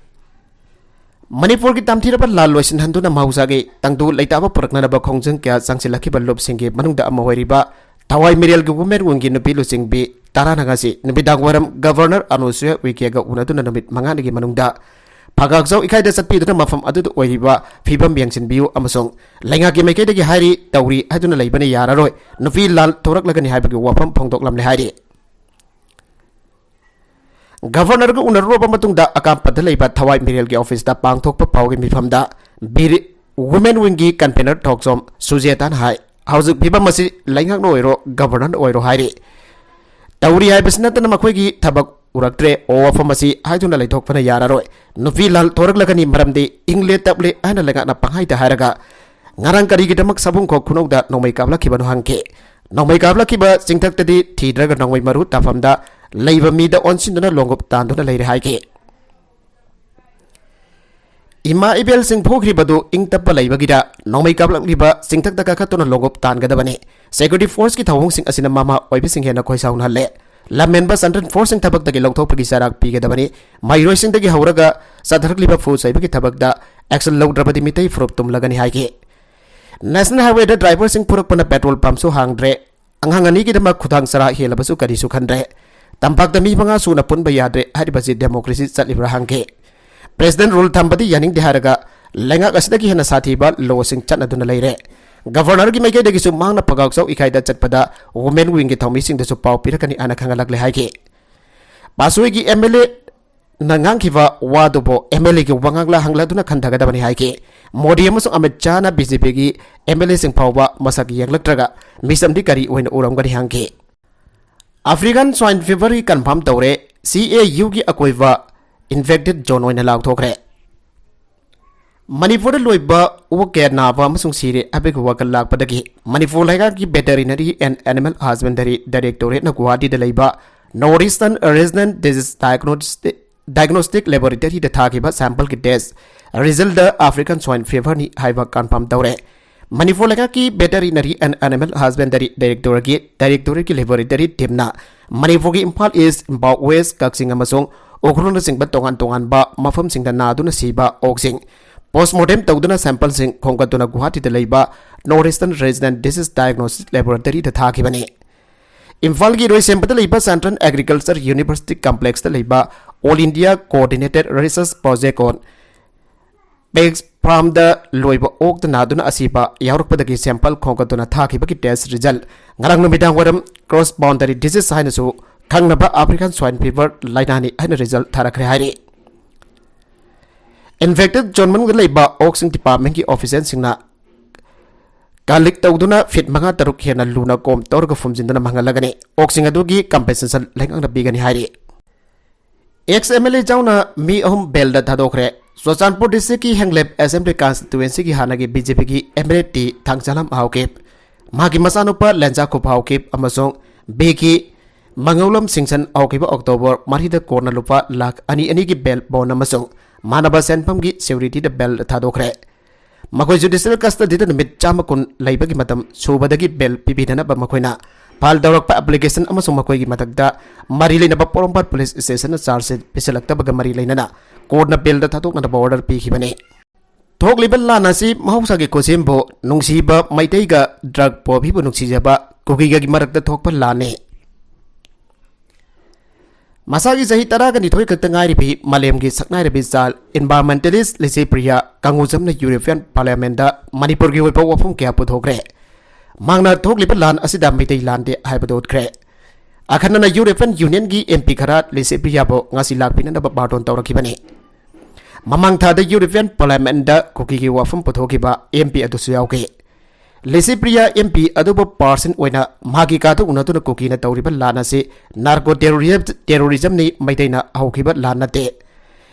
ꯃꯅꯤꯄꯨꯔꯒꯤ ꯇꯝꯊꯤꯔꯕ ꯂꯥꯜ ꯂꯣꯏꯁꯤꯟꯍꯟꯗꯨꯅ ꯃꯍꯧꯁꯥꯒꯤ ꯇꯪꯗꯨ ꯂꯩꯇꯥꯕ ꯄꯨꯔꯛꯅꯅꯕ ꯈꯣꯡꯖꯪ ꯀꯌꯥ ꯆꯪꯁꯤꯜꯂꯛꯈꯤꯕ ꯂꯨꯞꯁꯤꯡꯒꯤ ꯃꯅꯨꯡꯗ ꯑꯃ ꯑꯣꯏꯔꯤꯕ ꯊꯋꯥꯏ ꯃꯤꯔꯦꯜꯒꯤ ꯋꯨꯃꯦꯟ ꯋꯤꯡꯒꯤ ꯅꯨꯄꯤ ꯂꯨꯆꯤꯡꯕꯤ ꯇꯔꯥꯅ ꯉꯁꯤ ꯅꯨꯃꯤꯗꯥꯡ ꯋꯥꯏꯔꯝ ꯒꯕꯔꯅꯔ ꯑꯅꯨꯁꯨꯌꯥ ꯎꯏꯀꯦꯒ ꯎꯅꯗꯨꯅ ꯅꯨꯃꯤꯠ ꯃꯉꯥꯅꯤꯒꯤ ꯃꯅꯨꯡꯗ ꯐꯒꯥꯛꯆꯥꯎ ꯏꯀꯥꯏꯗ ꯆꯠꯄꯤꯗꯨꯅ ꯃꯐꯝ ꯑꯗꯨꯗ ꯑꯣꯏꯔꯤꯕ ꯐꯤꯕꯝ ꯌꯦꯡꯁꯤꯟꯕꯤꯌꯨ ꯑꯃꯁꯨꯡ ꯂꯩꯉꯥꯛꯀꯤ ꯃꯥꯏꯀꯩꯗꯒꯤ ꯍꯥꯏꯔꯤ ꯇꯧꯔꯤ ꯍꯥꯏꯗꯨꯅ ꯂꯩꯕꯅ ꯌꯥꯔꯔꯣꯏ, ꯅꯨꯄꯤ ꯂꯥꯜ ꯊꯣꯔꯛꯂꯒꯅꯤ ꯍꯥꯏꯕꯒꯤ ꯋꯥꯐꯝ ꯐꯣꯡꯗꯣꯛꯂꯝꯂꯦ ꯍꯥꯏꯔꯤ꯫ ꯒꯕꯔꯅꯔꯒ ꯎꯅꯔꯨꯔꯕ ꯃꯇꯨꯡꯗ ꯑꯀꯥꯝꯄꯗ ꯂꯩꯕ ꯊꯋꯥꯏ ꯃꯤꯔꯦꯜꯒꯤ ꯑꯣꯐꯤꯁꯇ ꯄꯥꯡꯊꯣꯛꯄ ꯄꯥꯎꯒꯤ ꯃꯤꯐꯝꯗ ꯕꯤꯔ-, ꯋꯨꯃꯦꯟ ꯋꯤꯡꯒꯤ ꯀꯟꯚꯦꯅꯔ ꯊꯣꯛꯆꯣꯝ ꯁꯨꯖꯦꯇꯥꯅ ꯍꯥꯏ, ꯍꯧꯖꯤꯛ ꯐꯤꯕꯝ ꯑꯁꯤ ꯂꯩꯉꯥꯛꯅ ꯑꯣꯏꯔꯣ, ꯒꯕꯔꯅꯔꯅ ꯑꯣꯏꯔꯣ ꯍꯥꯏꯔꯤ꯫ ꯇꯧꯔꯤ ꯍꯥꯏꯕꯁꯤ ꯅꯠꯇꯅ ꯃꯈꯣꯏꯒꯤ ꯊꯕꯛ ꯎꯔꯛꯇ꯭ꯔꯦ, ꯋꯥꯐꯝ ꯑꯁꯤ ꯍꯥꯏꯗꯨꯅ ꯂꯩꯊꯣꯛꯄꯅ ꯌꯥꯔꯔꯣꯏ꯫ ꯅꯨꯄꯤ ꯂꯥꯜ ꯊꯣꯔꯛꯂꯒꯅꯤ, ꯃꯔꯝꯗꯤ ꯏꯪꯂꯦ ꯇꯞꯂꯦ ꯍꯥꯏꯅ ꯂꯩꯉꯥꯛꯅ ꯄꯪꯍꯥꯏꯗ ꯍꯥꯏꯔꯒ ꯉꯔꯥꯡ ꯀꯔꯤꯒꯤꯗꯃꯛ ꯁꯕꯨꯡꯈꯣꯛ ꯈꯨꯅꯧꯗ ꯅꯣꯡꯃꯩ ꯀꯥꯞꯂꯛꯈꯤꯕꯅꯣ ꯍꯪꯈꯤ꯫ ꯅꯣꯡꯃꯩ ꯀꯥꯞꯂꯛꯈꯤꯕ ꯆꯤꯡꯊꯛꯇꯗꯤ ꯊꯤꯗ꯭ꯔꯒ ꯅꯣꯡꯃꯩ ꯃꯔꯨ ꯇꯥꯐꯝꯗ ꯂꯩꯕ ꯃꯤꯗ ꯑꯣꯟꯁꯤꯟꯗꯨꯅ ꯂꯣꯡꯒꯨꯞ ꯇꯥꯟꯗꯨꯅ ꯂꯩꯔꯦ ꯍꯥꯏꯈꯤ꯫ ꯏꯃꯥ ꯏꯕꯦꯜꯁꯤꯡ ꯐꯨꯈ꯭ꯔꯤꯕꯗꯨ ꯏꯪ ꯇꯞꯄ ꯂꯩꯕꯒꯤꯗ ꯅꯣꯡꯃꯩ ꯀꯥꯞꯂꯛꯂꯤꯕ ꯆꯤꯡꯊꯛꯇ ꯀꯥꯈꯠꯇꯨꯅ ꯂꯣꯡꯒꯨꯞ ꯇꯥꯟꯒꯗꯕꯅꯤ꯫ ꯁꯦꯀ꯭ꯌꯨꯔꯤꯇꯤ ꯐꯣꯔꯁꯀꯤ ꯊꯧꯑꯣꯡꯁꯤꯡ ꯑꯁꯤꯅ ꯃꯃꯥ ꯑꯣꯏꯕꯁꯤꯡ ꯍꯦꯟꯅ ꯈꯣꯏꯁꯥꯎꯅꯍꯜꯂꯦ꯫ ꯂꯝꯍꯦꯟꯕ ꯁꯟꯇ꯭ꯔꯦꯟ ꯐꯣꯔꯁꯁꯤꯡ ꯊꯕꯛꯇꯒꯤ ꯂꯧꯊꯣꯛꯄꯒꯤ ꯆꯩꯔꯥꯛ ꯄꯤꯒꯗꯕꯅꯤ꯫ ꯃꯍꯩꯔꯣꯏꯁꯤꯡꯗꯒꯤ ꯍꯧꯔꯒ ꯆꯠꯊꯔꯛꯂꯤꯕ ꯐꯨ ꯆꯩꯕꯒꯤ ꯊꯕꯛꯇ ꯑꯦꯛꯁꯟ ꯂꯧꯗ꯭ꯔꯕꯗꯤ ꯃꯤꯇꯩ ꯐꯨꯔꯨꯞ ꯇꯨꯝꯂꯒꯅꯤ ꯍꯥꯏꯈꯤ꯫ ꯅꯦꯁꯅꯦꯜ ꯍꯥꯏꯋꯦꯗ ꯗ꯭ꯔꯥꯏꯚꯔꯁꯤꯡ ꯄꯨꯔꯛꯄꯅ ꯄꯦꯇ꯭ꯔꯣꯜ ꯄꯝꯁꯨ ꯍꯥꯡꯗ꯭ꯔꯦ꯫ ꯑꯉꯥꯡ ꯑꯅꯤꯒꯤꯗꯃꯛ ꯈꯨꯗꯥꯡ ꯆꯔꯥ ꯍꯦꯜꯂꯕꯁꯨ ꯀꯔꯤꯁꯨ ꯈꯟꯗ꯭ꯔꯦ꯫ ꯇꯝꯄꯥꯛꯇ ꯃꯤ ꯃꯉꯥ ꯁꯨꯅ ꯄꯨꯟꯕ ꯌꯥꯗ꯭ꯔꯦ꯫ ꯍꯥꯏꯔꯤꯕꯁꯤ ꯗꯦꯃꯣꯀ꯭ꯔꯦꯁꯤ ꯆꯠꯂꯤꯕ꯭ꯔꯥ ꯍꯪꯈꯤ꯫ ꯄ꯭ꯔꯦꯁꯤꯗꯦꯟ ꯔꯨꯜ ꯊꯝꯕꯗꯤ ꯌꯥꯅꯤꯡꯗꯦ ꯍꯥꯏꯔꯒ ꯂꯩꯉꯥꯛ ꯑꯁꯤꯗꯒꯤ ꯍꯦꯟꯅ ꯁꯥꯊꯤꯕ ꯂꯣꯁꯤꯡ ꯆꯠꯅꯗꯨꯅ ꯂꯩꯔꯦ꯫ ꯒꯕꯔꯅꯔꯒꯤ ꯃꯥꯏꯀꯩꯗꯒꯤꯁꯨ ꯃꯍꯥꯛꯅ ꯐꯒꯥꯎꯆꯥꯎ ꯏꯀꯥꯏꯗ ꯆꯠꯄꯗ ꯋꯨꯃꯦꯟ ꯋꯤꯡꯒꯤ ꯊꯧꯃꯤꯁꯤꯡꯗꯁꯨ ꯄꯥꯎ ꯄꯤꯔꯛꯀꯅꯤ ꯍꯥꯏꯅ ꯈꯪꯍꯜꯂꯛꯂꯦ ꯍꯥꯏꯈꯤ꯫ ꯄꯥꯁꯣꯏꯒꯤ ꯑꯦꯝ ꯑꯦꯜ ꯑꯦ ꯅ ꯉꯥꯡꯈꯤꯕ ꯋꯥꯗꯨꯕꯨ ꯑꯦꯝ ꯑꯦꯜ ꯑꯦꯒꯤ ꯋꯥꯉꯥꯡꯂ ꯍꯪꯂꯗꯨꯅ ꯈꯟꯊꯒꯗꯕꯅꯤ ꯍꯥꯏꯈꯤ꯫ ꯃꯣꯗꯤ ꯑꯃꯁꯨꯡ ꯑꯃꯤꯠ ꯁꯥꯍꯅ ꯕꯤ ꯖꯦ ꯄꯤꯒꯤ ꯑꯦꯝ ꯑꯦꯜ ꯑꯦꯁꯤꯡ ꯐꯥꯎꯕ ꯃꯁꯛ ꯌꯦꯡꯂꯛꯇ꯭ꯔꯒ ꯃꯤꯆꯝꯗꯤ ꯀꯔꯤ ꯑꯣꯏꯅ ꯎꯔꯝꯒꯅꯤ ꯍꯪꯈꯤ꯫ ꯑꯐ꯭ꯔꯤꯀꯥꯟ ꯁ꯭ꯋꯥꯏꯟ ꯐꯤꯚꯔꯒꯤ ꯀꯟꯐꯥꯔꯝ ꯇꯧꯔꯦ꯫ ꯁꯤ ꯑꯦ ꯌꯨꯒꯤ ꯑꯀꯣꯏꯕ ꯏꯟꯐꯦꯛꯇꯦꯗ ꯖꯣꯟ ꯑꯣꯏꯅ ꯂꯥꯎꯊꯣꯛꯈ꯭ꯔꯦ꯫ ꯃꯅꯤꯄꯨꯔꯗ ꯂꯣꯏꯕ ꯑꯣꯛ ꯀꯌꯥ ꯅꯥꯕ ꯑꯃꯁꯨꯡ ꯁꯤꯔꯦ ꯍꯥꯏꯕꯒꯤ ꯋꯥꯈꯜ ꯂꯥꯛꯄꯗꯒꯤ ꯃꯅꯤꯄꯨꯔ ꯂꯩꯉꯥꯛꯀꯤ Veterinary and Animal Husbandry Directorate-ꯅ ꯒꯨꯋꯥꯍꯥꯇꯤꯗ ꯂꯩꯕ North Eastern Regional Disease Diagnostic, Diagnostic Laboratory-ꯗ ꯊꯥꯈꯤꯕ sample-ꯒꯤ test result-ꯇ African Swine Fever-ꯅꯤ ꯍꯥꯏꯕ confirm ꯇꯧꯔꯦ꯫ ꯃꯅꯤꯄꯨꯔ ꯂꯩꯉꯥꯛꯀꯤ Veterinary and Animal Husbandry Directorate-ꯀꯤ, Directorate-ꯀꯤ laboratory team-ꯅ ꯃꯅꯤꯄꯨꯔꯒꯤ ꯏꯝꯐꯥꯜ East, ꯏꯝꯐꯥꯜ West, ꯀꯛꯆꯤꯡ ꯑꯃꯁꯨꯡ ꯎꯈ꯭ꯔꯨꯜꯅꯆꯤꯡꯕ ꯇꯣꯉꯥꯟ ꯇꯣꯉꯥꯟꯕ ꯃꯐꯝꯁꯤꯡꯗ ꯅꯥꯗꯨꯅ ꯁꯤꯕ ꯑꯣꯛꯁꯤꯡ post mortem ꯇꯧꯗꯨꯅ sample-ꯁꯤꯡ ꯈꯣꯝꯒꯠꯇꯨꯅ ꯒꯨꯋꯥꯍꯥꯇꯤꯗ ꯂꯩꯕ North Eastern Regional Disease Diagnostic Laboratory-ꯗ ꯊꯥꯈꯤꯕꯅꯤ꯫ ꯏꯝꯐꯥꯜꯒꯤ ꯏꯔꯣꯏꯁꯦꯝꯕꯗ ꯂꯩꯕ Central Agriculture University Complex-ꯇ ꯂꯩꯕ All India Coordinated Research Project on Pigs Farm-ꯗ ꯂꯣꯏꯕ ꯑꯣꯛꯇ ꯅꯥꯗꯨꯅ ꯑꯁꯤꯕ ꯌꯥꯎꯔꯛꯄꯗꯒꯤ sample ꯈꯣꯝꯒꯠꯇꯨꯅ ꯊꯥꯈꯤꯕꯒꯤ test result ꯉꯔꯥꯡ ꯅꯨꯃꯤꯗꯥꯡ ꯋꯥꯏꯔꯝ cross boundary disease ꯍꯥꯏꯅꯁꯨ ꯈꯪꯅꯕ African Swine Fever ꯂꯥꯏꯅꯥꯅꯤ ꯍꯥꯏꯅ result ꯊꯥꯔꯛꯈ꯭ꯔꯦ ꯍꯥꯏꯔꯤ꯫ Infected zone ꯃꯅꯨꯡꯗ ꯂꯩꯕ ꯑꯣꯛꯁꯤꯡ department-ꯀꯤ official-ꯁꯤꯡꯅ collect ꯇꯧꯗꯨꯅ feet ꯃꯉꯥ ꯇꯔꯨꯛ ꯍꯦꯟꯅ ꯂꯨꯅ ꯀꯣꯝ ꯇꯧꯔꯒ ꯐꯨꯝꯖꯤꯟꯗꯨꯅ ꯃꯥꯡꯍꯜꯂꯒꯅꯤ꯫ ꯑꯣꯛꯁꯤꯡ ꯑꯗꯨꯒꯤ compensation ꯂꯩꯉꯥꯛꯅ ꯄꯤꯒꯅꯤ ꯍꯥꯏꯔꯤ꯫ Ex M L A ꯌꯥꯎꯅ ꯃꯤ ꯑꯍꯨꯝ bail-ꯗ ꯊꯥꯗꯣꯛꯈ꯭ꯔꯦ꯫ ꯆꯨꯔꯆꯥꯟꯄꯨꯔ district-ꯀꯤ ꯍꯦꯡꯂꯦꯞ Assembly Constituency-ꯒꯤ ꯍꯥꯟꯅꯒꯤ B J P-ꯒꯤ M L A T Thangjalam Haokip, ꯃꯍꯥꯛꯀꯤ ꯃꯆꯥꯅꯨꯄꯥ ꯂꯦꯟꯖꯥꯈꯨꯞ ꯍꯥꯎꯀꯤꯞ ꯑꯃꯁꯨꯡ ꯕꯤꯀꯤ ꯃꯉꯧꯂꯝ ꯁꯤꯡꯁꯟ ꯍꯧꯈꯤꯕ October ꯃꯔꯤꯗ ꯀꯣꯔꯠꯅ ꯂꯨꯄꯥ ꯂꯥꯈ ꯑꯅꯤ ꯑꯅꯤꯒꯤ bail bond ꯑꯃꯁꯨꯡ ꯃꯥꯟꯅꯕ ꯁꯦꯟꯐꯝꯒꯤ security-ꯗ bail ꯊꯥꯗꯣꯛꯈ꯭ꯔꯦ꯫ ꯃꯈꯣꯏ judicial custody-ꯗ ꯅꯨꯃꯤꯠ ꯆꯥꯝꯃ ꯀꯨꯟ ꯂꯩꯕꯒꯤ ꯃꯇꯝ ꯁꯨꯕꯗꯒꯤ bail ꯄꯤꯕꯤꯗꯅꯕ ꯃꯈꯣꯏꯅ file ꯇꯧꯔꯛꯄ application ꯑꯃꯁꯨꯡ ꯃꯈꯣꯏꯒꯤ ꯃꯊꯛꯇ ꯃꯔꯤ ꯂꯩꯅꯕ ꯄꯣꯔꯣꯝꯄꯥꯠ police station-ꯅ charge sheet ꯄꯤꯁꯤꯜꯂꯛꯇꯕꯒ ꯃꯔꯤ ꯂꯩꯅꯅ ꯀꯣꯔꯠꯅ bail-ꯗ ꯊꯥꯗꯣꯛꯅꯅꯕ order ꯄꯤꯈꯤꯕꯅꯤ꯫ ꯊꯣꯛꯂꯤꯕ ꯂꯥꯟ ꯑꯁꯤ ꯃꯍꯧꯁꯥꯒꯤ ꯈꯨꯠꯁꯦꯝꯕꯨ ꯅꯨꯡꯁꯤꯕ ꯃꯩꯇꯩꯒ drug poppy-ꯕꯨ ꯅꯨꯡꯁꯤꯖꯕ ꯀꯨꯀꯤꯒꯒꯤ ꯃꯔꯛꯇ ꯊꯣꯛꯄ ꯂꯥꯟꯅꯤ꯫ ꯃꯁꯥꯒꯤ ꯆꯍꯤ ꯇꯔꯥꯒ ꯅꯤꯊꯣꯏ ꯈꯛꯇ ꯉꯥꯏꯔꯤꯕꯤ ꯃꯥꯂꯦꯝꯒꯤ ꯁꯛꯅꯥꯏꯔꯕꯤ child environmentalist ꯂꯤꯁꯤꯄ꯭ꯔꯤꯌꯥ ꯀꯪꯒꯨꯖꯝꯅ European Parliament-ꯗ ꯃꯅꯤꯄꯨꯔꯒꯤ ꯑꯣꯏꯕ ꯋꯥꯐꯝ ꯀꯌꯥ ꯄꯨꯊꯣꯛꯈ꯭ꯔꯦ꯫ ꯃꯍꯥꯛꯅ ꯊꯣꯛꯂꯤꯕ ꯂꯥꯟ ꯑꯁꯤꯗ ꯃꯩꯇꯩ ꯂꯥꯟꯗꯦ ꯍꯥꯏꯕꯗꯨ ꯎꯠꯈ꯭ꯔꯦ꯫ ꯑꯈꯟꯅꯅ European Union-ꯒꯤ M P ꯈꯔ ꯂꯤꯁꯤꯄ꯭ꯔꯤꯌꯥꯕꯨ ꯉꯁꯤ ꯂꯥꯛꯄꯤꯅꯅꯕ ꯕꯥꯔꯇꯣꯟ ꯇꯧꯔꯛꯈꯤꯕꯅꯤ꯫ ꯃꯃꯥꯡ ꯊꯥꯗ European Parliament-ꯗ ꯀꯨꯀꯤꯒꯤ ꯋꯥꯐꯝ ꯄꯨꯊꯣꯛꯈꯤꯕ M P ꯑꯗꯨꯁꯨ ꯌꯥꯎꯈꯤ꯫ ꯂꯤꯁꯤꯄ꯭ꯔꯤꯌꯥ M P ꯑꯗꯨꯕꯨ person ꯑꯣꯏꯅ ꯃꯍꯥꯛꯀꯤ ꯀꯥꯗ ꯎꯅꯗꯨꯅ ꯀꯨꯀꯤꯅ ꯇꯧꯔꯤꯕ ꯂꯥꯟ ꯑꯁꯤ narco terrorism, terrorism-ꯅꯤ, ꯃꯩꯇꯩꯅ ꯍꯧꯈꯤꯕ ꯂꯥꯟ ꯅꯠꯇꯦ꯫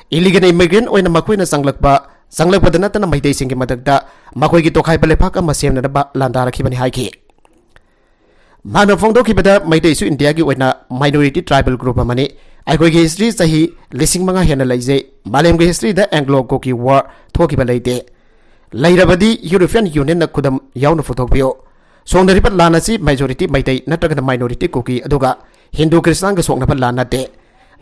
Illegal immigrant ꯑꯣꯏꯅ ꯃꯈꯣꯏꯅ ꯆꯪꯂꯛꯄ ꯆꯪꯂꯛꯄꯗ ꯅꯠꯇꯅ ꯃꯩꯇꯩꯁꯤꯡꯒꯤ ꯃꯊꯛꯇ ꯃꯈꯣꯏꯒꯤ ꯇꯣꯈꯥꯏꯕ ꯂꯩꯕꯥꯛ ꯑꯃ ꯁꯦꯝꯅꯅꯕ ꯂꯥꯟꯗꯥꯔꯛꯈꯤꯕꯅꯤ ꯍꯥꯏꯈꯤ꯫ ꯃꯍꯥꯛꯅ ꯐꯣꯡꯗꯣꯛꯈꯤꯕꯗ, ꯃꯩꯇꯩꯁꯨ ꯏꯟꯗꯤꯌꯥꯒꯤ ꯑꯣꯏꯅ minority tribal group ꯑꯃꯅꯤ꯫ ꯑꯩꯈꯣꯏꯒꯤ history ꯆꯍꯤ ꯂꯤꯁꯤꯡ ꯃꯉꯥ ꯍꯦꯟꯅ ꯂꯩꯖꯩ꯫ ꯃꯥꯂꯦꯝꯒꯤ historyꯗ Anglo Kuki War ꯊꯣꯛꯈꯤꯕ ꯂꯩꯇꯦ꯫ ꯂꯩꯔꯕꯗꯤ European Unionꯅ ꯈꯨꯗꯝ ꯌꯥꯎꯅ ꯄꯨꯊꯣꯛꯄꯤꯌꯨ꯫ ꯁꯣꯛꯅꯔꯤꯕ ꯂꯥꯟ ꯑꯁꯤ majority ꯃꯩꯇꯩ ꯅꯠꯇ꯭ꯔꯒꯅ minority ꯀꯨꯀꯤ ꯑꯗꯨꯒ ꯍꯤꯟꯗꯨ ꯈ꯭ꯔꯤꯁꯇꯥꯟꯒ ꯁꯣꯛꯅꯕ ꯂꯥꯟ ꯅꯠꯇꯦ꯫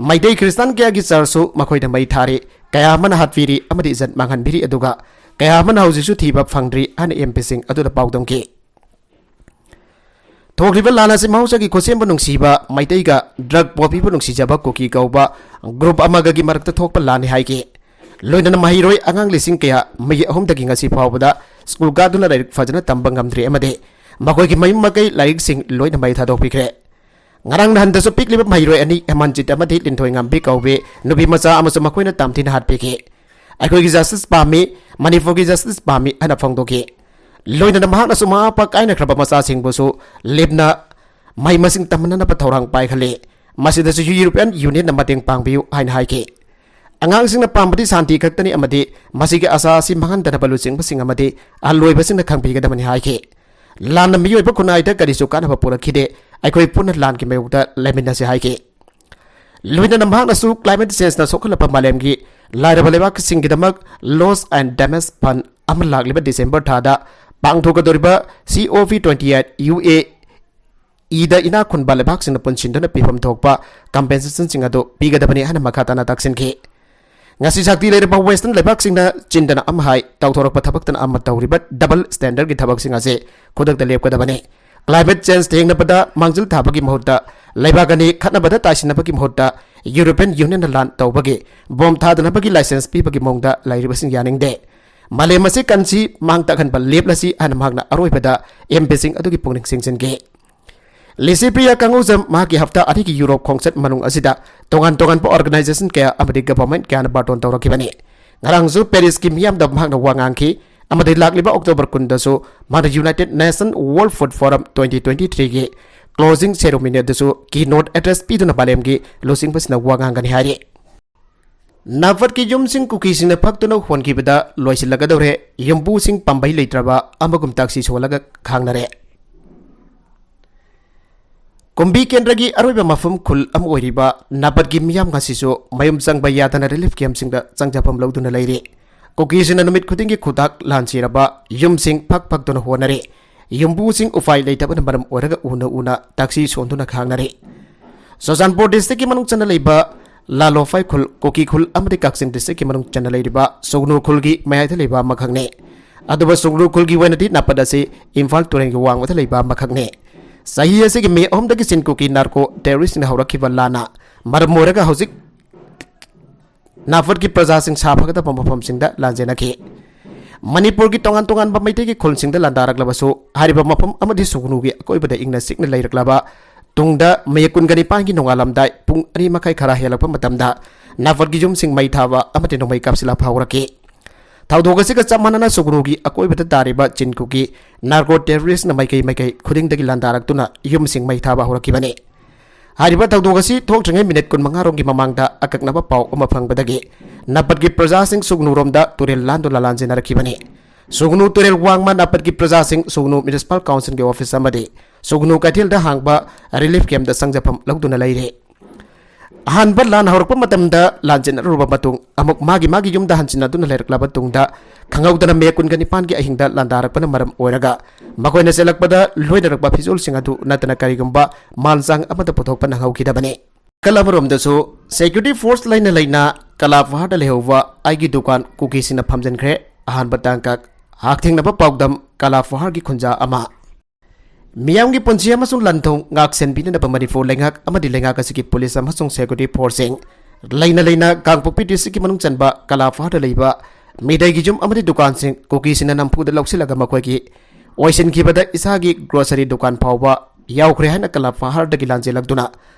ꯃꯩꯇꯩ ꯈ꯭ꯔꯤꯁꯇꯥꯟ ꯀꯌꯥꯒꯤ churchꯁꯨ ꯃꯈꯣꯏꯅ ꯃꯩ ꯊꯥꯔꯤ, ꯀꯌꯥ ꯑꯃꯅ ꯍꯥꯠꯄꯤꯔꯤ ꯑꯃꯗꯤ ꯏꯖꯠ ꯃꯥꯡꯍꯟꯕꯤꯔꯤ, ꯑꯗꯨꯒ ꯀꯌꯥ ꯑꯃꯅ ꯍꯧꯖꯤꯛꯁꯨ ꯊꯤꯕ ꯐꯪꯗ꯭ꯔꯤ ꯍꯥꯏꯅ ꯑꯦꯝ ꯄꯤ ꯁꯤꯡ ꯑꯗꯨꯗ ꯄꯥꯎꯗꯝꯈꯤ꯫ ꯊꯣꯛꯂꯤꯕ ꯂꯥꯟ ꯑꯁꯤ ꯃꯍꯧꯁꯥꯒꯤ ꯈꯨꯠꯁꯦꯝꯕꯨ ꯅꯨꯡꯁꯤꯕ ꯃꯩꯇꯩꯒ drug poppyꯕꯨ ꯅꯨꯡꯁꯤꯖꯕ ꯀꯨꯀꯤ ꯀꯧꯕ group ꯑꯃꯒꯒꯤ ꯃꯔꯛꯇ ꯊꯣꯛꯄ ꯂꯥꯟꯅꯤ ꯍꯥꯏꯈꯤ꯫ ꯂꯣꯏꯅꯅ ꯃꯍꯩꯔꯣꯏ ꯑꯉꯥꯡ ꯂꯤꯁꯤꯡ ꯀꯌꯥ ꯃꯤ ꯑꯍꯨꯝꯗꯒꯤ ꯉꯁꯤ ꯐꯥꯎꯕꯗ school ꯀꯥꯗꯨꯅ ꯂꯥꯏꯔꯤꯛ ꯐꯖꯅ ꯇꯝꯕ ꯉꯝꯗ꯭ꯔꯤ ꯑꯃꯗꯤ ꯃꯈꯣꯏꯒꯤ ꯃꯌꯨꯝ ꯃꯀꯩ ꯂꯥꯏꯔꯤꯛꯁꯤꯡ ꯂꯣꯏꯅ ꯃꯩ ꯊꯥꯗꯣꯛꯄꯤꯈ꯭ꯔꯦ꯫ ꯉꯔꯥꯡ ꯅꯍꯥꯟꯗꯁꯨ ꯄꯤꯛꯂꯤꯕ ꯃꯍꯩꯔꯣꯏ ꯑꯅꯤ ꯍꯦꯃꯟꯖꯤꯠ ꯑꯃꯗꯤ ꯂꯤꯟꯊꯣꯏꯉꯥꯝꯕꯤ ꯀꯧꯕꯤ ꯅꯨꯄꯤ ꯃꯆꯥ ꯑꯃꯁꯨ ꯃꯈꯣꯏꯅ ꯇꯝꯊꯤꯅ ꯍꯥꯠꯄꯤꯈꯤ꯫ ꯑꯩꯈꯣꯏꯒꯤ justice ꯄꯥꯝꯃꯤ, ꯃꯅꯤꯄꯨꯔꯒꯤ justice ꯄꯥꯝꯃꯤ ꯍꯥꯏꯅ ꯐꯣꯡꯗꯣꯛꯈꯤ꯫ ꯂꯣꯏꯅꯅ ꯃꯍꯥꯛꯅꯁꯨ ꯃꯃꯥ ꯃꯄꯥ ꯀꯥꯏꯅꯈ꯭ꯔꯕ ꯃꯆꯥꯁꯤꯡꯕꯨꯁꯨ ꯂꯤꯞꯅ ꯃꯍꯩ ꯃꯁꯤꯡ ꯇꯝꯍꯟꯅꯅꯕ ꯊꯧꯔꯥꯡ ꯄꯥꯏꯈꯠꯂꯤ꯫ ꯃꯁꯤꯗꯁꯨ European Unionꯅ ꯃꯇꯦꯡ ꯄꯥꯡꯕꯤꯌꯨ ꯍꯥꯏꯅ ꯍꯥꯏꯈꯤ꯫ ꯑꯉꯥꯡꯁꯤꯡꯅ ꯄꯥꯝꯕꯗꯤ ꯁꯥꯟꯇꯤ ꯈꯛꯇꯅꯤ ꯑꯃꯗꯤ ꯃꯁꯤꯒꯤ ꯑꯁꯥ ꯑꯁꯤ ꯃꯥꯡꯍꯟꯗꯅꯕ ꯂꯨꯆꯤꯡꯕꯁꯤꯡ ꯑꯃꯗꯤ ꯑꯍꯜ ꯑꯣꯏꯕꯁꯤꯡꯅ ꯈꯪꯕꯤꯒꯗꯕꯅꯤ ꯍꯥꯏꯈꯤ꯫ ꯂꯥꯟꯅ ꯃꯤꯑꯣꯏꯕ ꯈꯨꯟꯅꯥꯏꯗ ꯀꯔꯤꯁꯨ ꯀꯥꯟꯅꯕ ꯄꯨꯔꯛꯈꯤꯗꯦ꯫ ꯑꯩꯈꯣꯏ ꯄꯨꯟꯅ ꯂꯥꯟꯒꯤ ꯃꯥꯌꯣꯛꯇ ꯂꯩꯃꯤꯟꯅꯁꯤ ꯍꯥꯏꯈꯤ꯫ ꯂꯣꯏꯅꯅ ꯃꯍꯥꯛꯅꯁꯨ climate changeꯅ ꯁꯣꯛꯍꯜꯂꯕ ꯃꯥꯂꯦꯝꯒꯤ ꯂꯥꯏꯔꯕ ꯂꯩꯕꯥꯛꯁꯤꯡꯒꯤꯗꯃꯛ loss and damage fund ꯑꯃ ꯂꯥꯛꯂꯤꯕ December ꯊꯥꯗ ꯄꯥꯡꯊꯣꯛꯀꯗꯧꯔꯤꯕ COP twenty eight UAEꯗ ꯏꯅꯥꯛ ꯈꯨꯟꯕ ꯂꯩꯕꯥꯛꯁꯤꯡꯅ ꯄꯨꯟꯁꯤꯟꯗꯨꯅ ꯄꯤꯐꯝ ꯊꯣꯛꯄ compensationꯁꯤꯡ ꯑꯗꯨ ꯄꯤꯒꯗꯕꯅꯤ ꯍꯥꯏꯅ ꯃꯈꯥ ꯇꯥꯅ ꯇꯥꯛꯁꯤꯟꯈꯤ꯫ ꯉꯁꯤ ꯁꯛꯇꯤ ꯂꯩꯔꯕ Western ꯂꯩꯕꯥꯛꯁꯤꯡꯅ ꯆꯤꯟꯗꯅ ꯑꯃ ꯍꯥꯏ, ꯇꯧꯊꯣꯔꯛꯄ ꯊꯕꯛꯇꯅ ꯑꯃ ꯇꯧꯔꯤꯕ double standardꯒꯤ ꯊꯕꯛꯁꯤꯡ ꯑꯁꯤ ꯈꯨꯗꯛꯇ ꯂꯦꯞꯀꯗꯕꯅꯤ꯫ Climate change ꯊꯦꯡꯅꯕꯗ ꯃꯥꯡꯖꯤꯜ ꯊꯥꯕꯒꯤ ꯃꯍꯨꯠꯇ, ꯂꯩꯕꯥꯛ ꯑꯅꯤ ꯈꯠꯅꯕꯗ ꯇꯥꯏꯁꯤꯟꯅꯕꯒꯤ ꯃꯍꯨꯠꯇ, European Unionꯅ ꯂꯥꯟ ꯇꯧꯕꯒꯤ, bomb ꯊꯥꯗꯅꯕꯒꯤ license ꯄꯤꯕꯒꯤ ꯃꯑꯣꯡꯗ ꯂꯩꯔꯤꯕꯁꯤꯡ ꯌꯥꯅꯤꯡꯗꯦ꯫ ꯃꯥꯂꯦꯝ ꯑꯁꯤ ꯀꯟꯁꯤ, ꯃꯥꯡ ꯇꯥꯛꯍꯟꯕ ꯂꯦꯞꯂꯁꯤ ꯍꯥꯏꯅ ꯃꯍꯥꯛꯅ ꯑꯔꯣꯏꯕꯗ ꯑꯦꯝ ꯄꯤꯁꯤꯡ ꯑꯗꯨꯒꯤ ꯄꯨꯛꯅꯤꯡ ꯆꯤꯡꯁꯤꯟꯈꯤ꯫ ꯂꯤꯁꯤ ꯄ꯭ꯔꯤꯌꯥ ꯀꯪꯒꯨꯖꯝ ꯃꯍꯥꯛꯀꯤ ꯍꯞꯇꯥ ꯑꯅꯤꯒꯤ ꯌꯨꯔꯣꯞ ꯈꯣꯡꯆꯠ ꯃꯅꯨꯡ ꯑꯁꯤꯗ ꯇꯣꯉꯥꯟ ꯇꯣꯉꯥꯟꯕ organization ꯀꯌꯥ ꯑꯃꯗꯤ government ꯀꯌꯥꯅ ꯕꯥꯔꯇꯣꯟ ꯇꯧꯔꯛꯈꯤꯕꯅꯤ꯫ ꯉꯔꯥꯡꯁꯨ Parisꯀꯤ ꯃꯤꯌꯥꯝꯗ ꯃꯍꯥꯛꯅ ꯋꯥ ꯉꯥꯡꯈꯤ ꯑꯃꯗꯤ ꯂꯥꯛꯂꯤꯕ October ꯀꯨꯟꯗꯁꯨ ꯃꯍꯥꯛꯅ United Nation World Food Forum twenty twenty-threeꯒꯤ closing ceremony ꯑꯗꯨꯁꯨ keynote address ꯄꯤꯗꯨꯅ ꯃꯥꯂꯦꯝꯒꯤ ꯂꯨꯆꯤꯡꯕꯁꯤꯡꯅ ꯋꯥ ꯉꯥꯡꯒꯅꯤ ꯍꯥꯏꯔꯤ꯫ ꯅꯥꯄꯠꯀꯤ ꯌꯨꯝꯁꯤꯡ ꯀꯨꯀꯤꯁꯤꯡꯅ ꯐꯛꯇꯨꯅ ꯍꯣꯟꯈꯤꯕꯗ ꯂꯣꯏꯁꯤꯜꯂꯒꯗꯧꯔꯦ꯫ ꯌꯨꯝꯕꯨꯁꯤꯡ ꯄꯥꯝꯕꯩ ꯂꯩꯇ꯭ꯔꯕ ꯑꯃꯒꯨꯝ ꯇꯥꯛꯁꯤ ꯁꯣꯜꯂꯒ ꯈꯥꯡꯅꯔꯦ꯫ ꯀꯨꯝꯕꯤ ꯀꯦꯟꯗ꯭ꯔꯒꯤ ꯑꯔꯣꯏꯕ ꯃꯐꯝ ꯈꯨꯜ ꯑꯃ ꯑꯣꯏꯔꯤꯕ ꯅꯥꯄꯠꯀꯤ ꯃꯤꯌꯥꯝ ꯉꯁꯤꯁꯨ ꯃꯌꯨꯝ ꯆꯪꯕ ꯌꯥꯗꯅ ꯔꯤꯂꯤꯐ ꯀꯦꯝꯞꯁꯤꯡꯗ ꯆꯪꯖꯐꯝ ꯂꯧꯗꯨꯅ ꯂꯩꯔꯤ꯫ ꯀꯨꯀꯤꯁꯤꯡꯅ ꯅꯨꯃꯤꯠ ꯈꯨꯗꯤꯡꯒꯤ ꯈꯨꯗꯥꯛ ꯂꯥꯟꯁꯤꯔꯕ ꯌꯨꯝꯁꯤꯡ ꯐꯛ ꯐꯛꯇꯨꯅ ꯍꯣꯠꯅꯔꯤ꯫ ꯌꯨꯝꯕꯨꯁꯤꯡ ꯎꯄꯥꯏ ꯂꯩꯇꯕꯅ ꯃꯔꯝ ꯑꯣꯏꯔꯒ ꯎꯅ ꯎꯅ ꯇꯥꯛꯁꯤ ꯁꯣꯟꯗꯨꯅ ꯈꯥꯡꯅꯔꯤ꯫ ꯆꯨꯔꯆꯥꯟꯄꯨꯔ ꯗꯤꯁꯇ꯭ꯔꯤꯛꯀꯤ ꯃꯅꯨꯡ ꯆꯟꯅ ꯂꯩꯕ ꯂꯥꯂꯣꯐꯥꯏ ꯈꯨꯜ, ꯀꯨꯀꯤ ꯈꯨꯜ ꯑꯃꯗꯤ ꯀꯛꯆꯤꯡ ꯗꯤꯁꯇ꯭ꯔꯤꯛꯀꯤ ꯃꯅꯨꯡ ꯆꯟꯅ ꯂꯩꯔꯤꯕ ꯁꯨꯒꯅꯨ ꯈꯨꯜꯒꯤ ꯃꯌꯥꯏꯗ ꯂꯩꯕ ꯑꯃꯈꯛꯅꯤ꯫ ꯑꯗꯨꯕꯨ ꯁꯨꯒꯅꯨ ꯈꯨꯜꯒꯤ ꯑꯣꯏꯅꯗꯤ ꯅꯥꯄꯠ ꯑꯁꯤ ꯏꯝꯐꯥꯜ ꯇꯨꯔꯦꯜꯒꯤ ꯋꯥꯡꯃꯗ ꯂꯩꯕ ꯑꯃꯈꯛꯅꯤ꯫ ꯆꯍꯤ ꯑꯁꯤꯒꯤ ꯃꯦ ꯑꯍꯨꯝꯗꯒꯤ ꯆꯤꯟ ꯀꯨꯀꯤ ꯅꯥꯔꯀꯣ ꯇꯦꯔꯣꯔꯤꯁꯁꯤꯡꯅ ꯍꯧꯔꯛꯈꯤꯕ ꯂꯥꯟꯅ ꯃꯔꯝ ꯑꯣꯏꯔꯒ ꯍꯧꯖꯤꯛ ꯅꯥꯐꯠꯀꯤ ꯄ꯭ꯔꯖꯥꯁꯤꯡ ꯁꯥ ꯐꯒꯗꯕ ꯃꯐꯝꯁꯤꯡꯗ ꯂꯥꯟꯖꯦꯟꯅꯈꯤ꯫ ꯃꯅꯤꯄꯨꯔꯒꯤ ꯇꯣꯉꯥꯟ ꯇꯣꯉꯥꯟꯕ ꯃꯩꯇꯩꯒꯤ ꯈꯨꯜꯁꯤꯡꯗ ꯂꯥꯟꯗꯥꯔꯛꯂꯕꯁꯨ, ꯍꯥꯏꯔꯤꯕ ꯃꯐꯝ ꯑꯃꯗꯤ ꯁꯨꯒꯅꯨꯒꯤ ꯑꯀꯣꯏꯕꯗ ꯏꯪꯅ ꯆꯤꯛꯅ ꯂꯩꯔꯛꯂꯕ ꯇꯨꯡꯗ ꯃꯦ ꯀꯨꯟꯒ ꯅꯤꯄꯥꯟꯒꯤ ꯅꯣꯡꯉꯥꯜꯂꯝꯗꯥꯏ ꯄꯨꯡ ꯑꯅꯤ ꯃꯈꯥꯏ ꯈꯔ ꯍꯦꯜꯂꯛꯄ ꯃꯇꯝꯗ ꯅꯥꯐꯠꯀꯤ ꯌꯨꯝꯁꯤꯡ ꯃꯩ ꯊꯥꯕ ꯑꯃꯗꯤ ꯅꯣꯡꯃꯩ ꯀꯥꯞꯁꯤꯜꯂꯛꯄ ꯍꯧꯔꯛꯈꯤ꯫ ꯊꯧꯗꯣꯛ ꯑꯁꯤꯒ ꯆꯞ ꯃꯥꯟꯅꯅ ꯁꯨꯒꯅꯨꯒꯤ ꯑꯀꯣꯏꯕꯗ ꯇꯥꯔꯤꯕ ꯆꯤꯟ ꯀꯨꯀꯤ ꯅꯥꯔꯀꯣ ꯇꯦꯔꯣꯔꯤꯁꯅ ꯃꯥꯏꯀꯩ ꯃꯥꯏꯀꯩ ꯈꯨꯗꯤꯡꯗꯒꯤ ꯂꯥꯟꯗꯥꯔꯛꯇꯨꯅ ꯌꯨꯝꯁꯤꯡ ꯃꯩ ꯊꯥꯕ ꯍꯧꯔꯛꯈꯤꯕꯅꯤ꯫ ꯍꯥꯏꯔꯤꯕ ꯊꯧꯗꯣꯛ ꯑꯁꯤ ꯊꯣꯛꯇ꯭ꯔꯤꯉꯩ ꯃꯤꯅꯤꯠ ꯀꯨꯟꯃꯉꯥ ꯔꯣꯝꯒꯤ ꯃꯃꯥꯡꯗ ꯑꯀꯛꯅꯕ ꯄꯥꯎ ꯑꯃ ꯐꯪꯕꯗꯒꯤ ꯅꯥꯄꯠꯀꯤ ꯄ꯭ꯔꯖꯥꯁꯤꯡ ꯁꯨꯒꯅꯨꯔꯣꯝꯗ ꯇꯨꯔꯦꯜ ꯂꯥꯟꯗꯨꯅ ꯂꯥꯟꯖꯦꯟꯅꯔꯛꯈꯤꯕꯅꯤ꯫ ꯁꯨꯒꯅꯨ ꯇꯨꯔꯦꯜ ꯋꯥꯡꯃ ꯅꯥꯄꯠꯀꯤ ꯄ꯭ꯔꯖꯥꯁꯤꯡ ꯁꯨꯒꯅꯨ ꯃ꯭ꯌꯨꯅꯤꯁꯤꯄꯥꯜ ꯀꯥꯎꯟꯁꯤꯜꯒꯤ ꯑꯣꯐꯤꯁ ꯑꯃꯗꯤ ꯁꯨꯒꯅꯨ ꯀꯩꯊꯦꯜꯗ ꯍꯥꯡꯕ ꯔꯤꯂꯤꯐ ꯀꯦꯝꯞꯇ ꯆꯪꯖꯐꯝ ꯂꯧꯗꯨꯅ ꯂꯩꯔꯤ꯫ ꯑꯍꯥꯟꯕ ꯂꯥꯟ ꯍꯧꯔꯛꯄ ꯃꯇꯝꯗ ꯂꯥꯟꯖꯦꯟꯅꯔꯨꯔꯕ ꯃꯇꯨꯡ ꯑꯃꯨꯛ ꯃꯥꯒꯤ ꯃꯥꯒꯤ ꯌꯨꯝꯗ ꯍꯟꯖꯤꯟꯅꯗꯨꯅ ꯂꯩꯔꯛꯂꯕ ꯇꯨꯡꯗ ꯈꯪꯍꯧꯗꯅ ꯃꯦ ꯀꯨꯟꯒ ꯅꯤꯄꯥꯟꯒꯤ ꯑꯍꯤꯡꯗ ꯂꯥꯟꯗꯥꯔꯛꯄꯅ ꯃꯔꯝ ꯑꯣꯏꯔꯒ ꯃꯈꯣꯏꯅ ꯆꯦꯜꯂꯛꯄꯗ ꯂꯣꯏꯅꯔꯛꯄ ꯐꯤꯖꯣꯜꯁꯤꯡ ꯑꯗꯨ ꯅꯠꯇꯅ ꯀꯔꯤꯒꯨꯝꯕ ꯃꯥꯜꯆꯥꯡ ꯑꯃꯠꯇ ꯄꯨꯊꯣꯛꯄ ꯅꯪꯍꯧꯈꯤꯗꯕꯅꯤ꯫ ꯅꯥꯀꯜ ꯑꯃꯔꯣꯝꯗꯁꯨ ꯁꯦꯀ꯭ꯌꯨꯔꯤꯇꯤ ꯐꯣꯔꯁ ꯂꯩꯅ ꯂꯩꯅ ꯀꯂꯥ ꯐꯍꯥꯔꯗ ꯂꯩꯍꯧꯕ ꯑꯩꯒꯤ ꯗꯨꯀꯥꯟ ꯀꯨꯀꯤꯁꯤꯡꯅ ꯐꯝꯖꯤꯟꯈ꯭ꯔꯦ꯫ ꯑꯍꯥꯟꯕ ꯇꯥꯡꯀꯛ ꯍꯥꯛꯊꯦꯡꯅꯕ ꯄꯥꯎꯗꯝ ꯀꯂꯥ ꯐꯍꯥꯔꯒꯤ ꯈꯨꯟꯖꯥ ꯑꯃ꯫ ꯃꯤꯌꯥꯝꯒꯤ ꯄꯨꯟꯁꯤ ꯑꯃꯁꯨꯡ ꯂꯟ-ꯊꯨꯝ ꯉꯥꯛ-ꯁꯦꯟꯕꯤꯅꯅꯕ ꯃꯅꯤꯄꯨꯔ ꯂꯩꯉꯥꯛ ꯑꯃꯗꯤ ꯂꯩꯉꯥꯛ ꯑꯁꯤꯒꯤ ꯄꯨꯂꯤꯁ ꯑꯃꯁꯨꯡ ꯁꯦꯀ꯭ꯌꯨꯔꯤꯇꯤ ꯐꯣꯔꯁꯁꯤꯡ, ꯂꯩꯅ ꯂꯩꯅ ꯀꯥꯡꯄꯣꯛꯄꯤ ꯗꯤꯁꯇ꯭ꯔꯤꯛꯀꯤ ꯃꯅꯨꯡ ꯆꯟꯕ ꯀꯂꯥ ꯐꯍꯥꯔꯗ ꯂꯩꯕ ꯃꯤꯇꯩꯒꯤ ꯌꯨꯝ ꯑꯃꯗꯤ ꯗꯨꯀꯥꯟꯁꯤꯡ ꯀꯨꯀꯤꯁꯤꯡꯅ ꯅꯝꯐꯨꯗ ꯂꯧꯁꯤꯜꯂꯒ ꯃꯈꯣꯏꯒꯤ ꯑꯣꯏꯁꯤꯟꯈꯤꯕꯗ ꯏꯁꯥꯒꯤ ꯒ꯭ꯔꯣꯁꯔꯤ ꯗꯨꯀꯥꯟ ꯐꯥꯎꯕ ꯌꯥꯎꯈ꯭ꯔꯦ ꯍꯥꯏꯅ ꯀꯂꯥ ꯐꯍꯥꯔꯗꯒꯤ ꯂꯥꯟꯖꯦꯜꯂꯛꯇꯨꯅ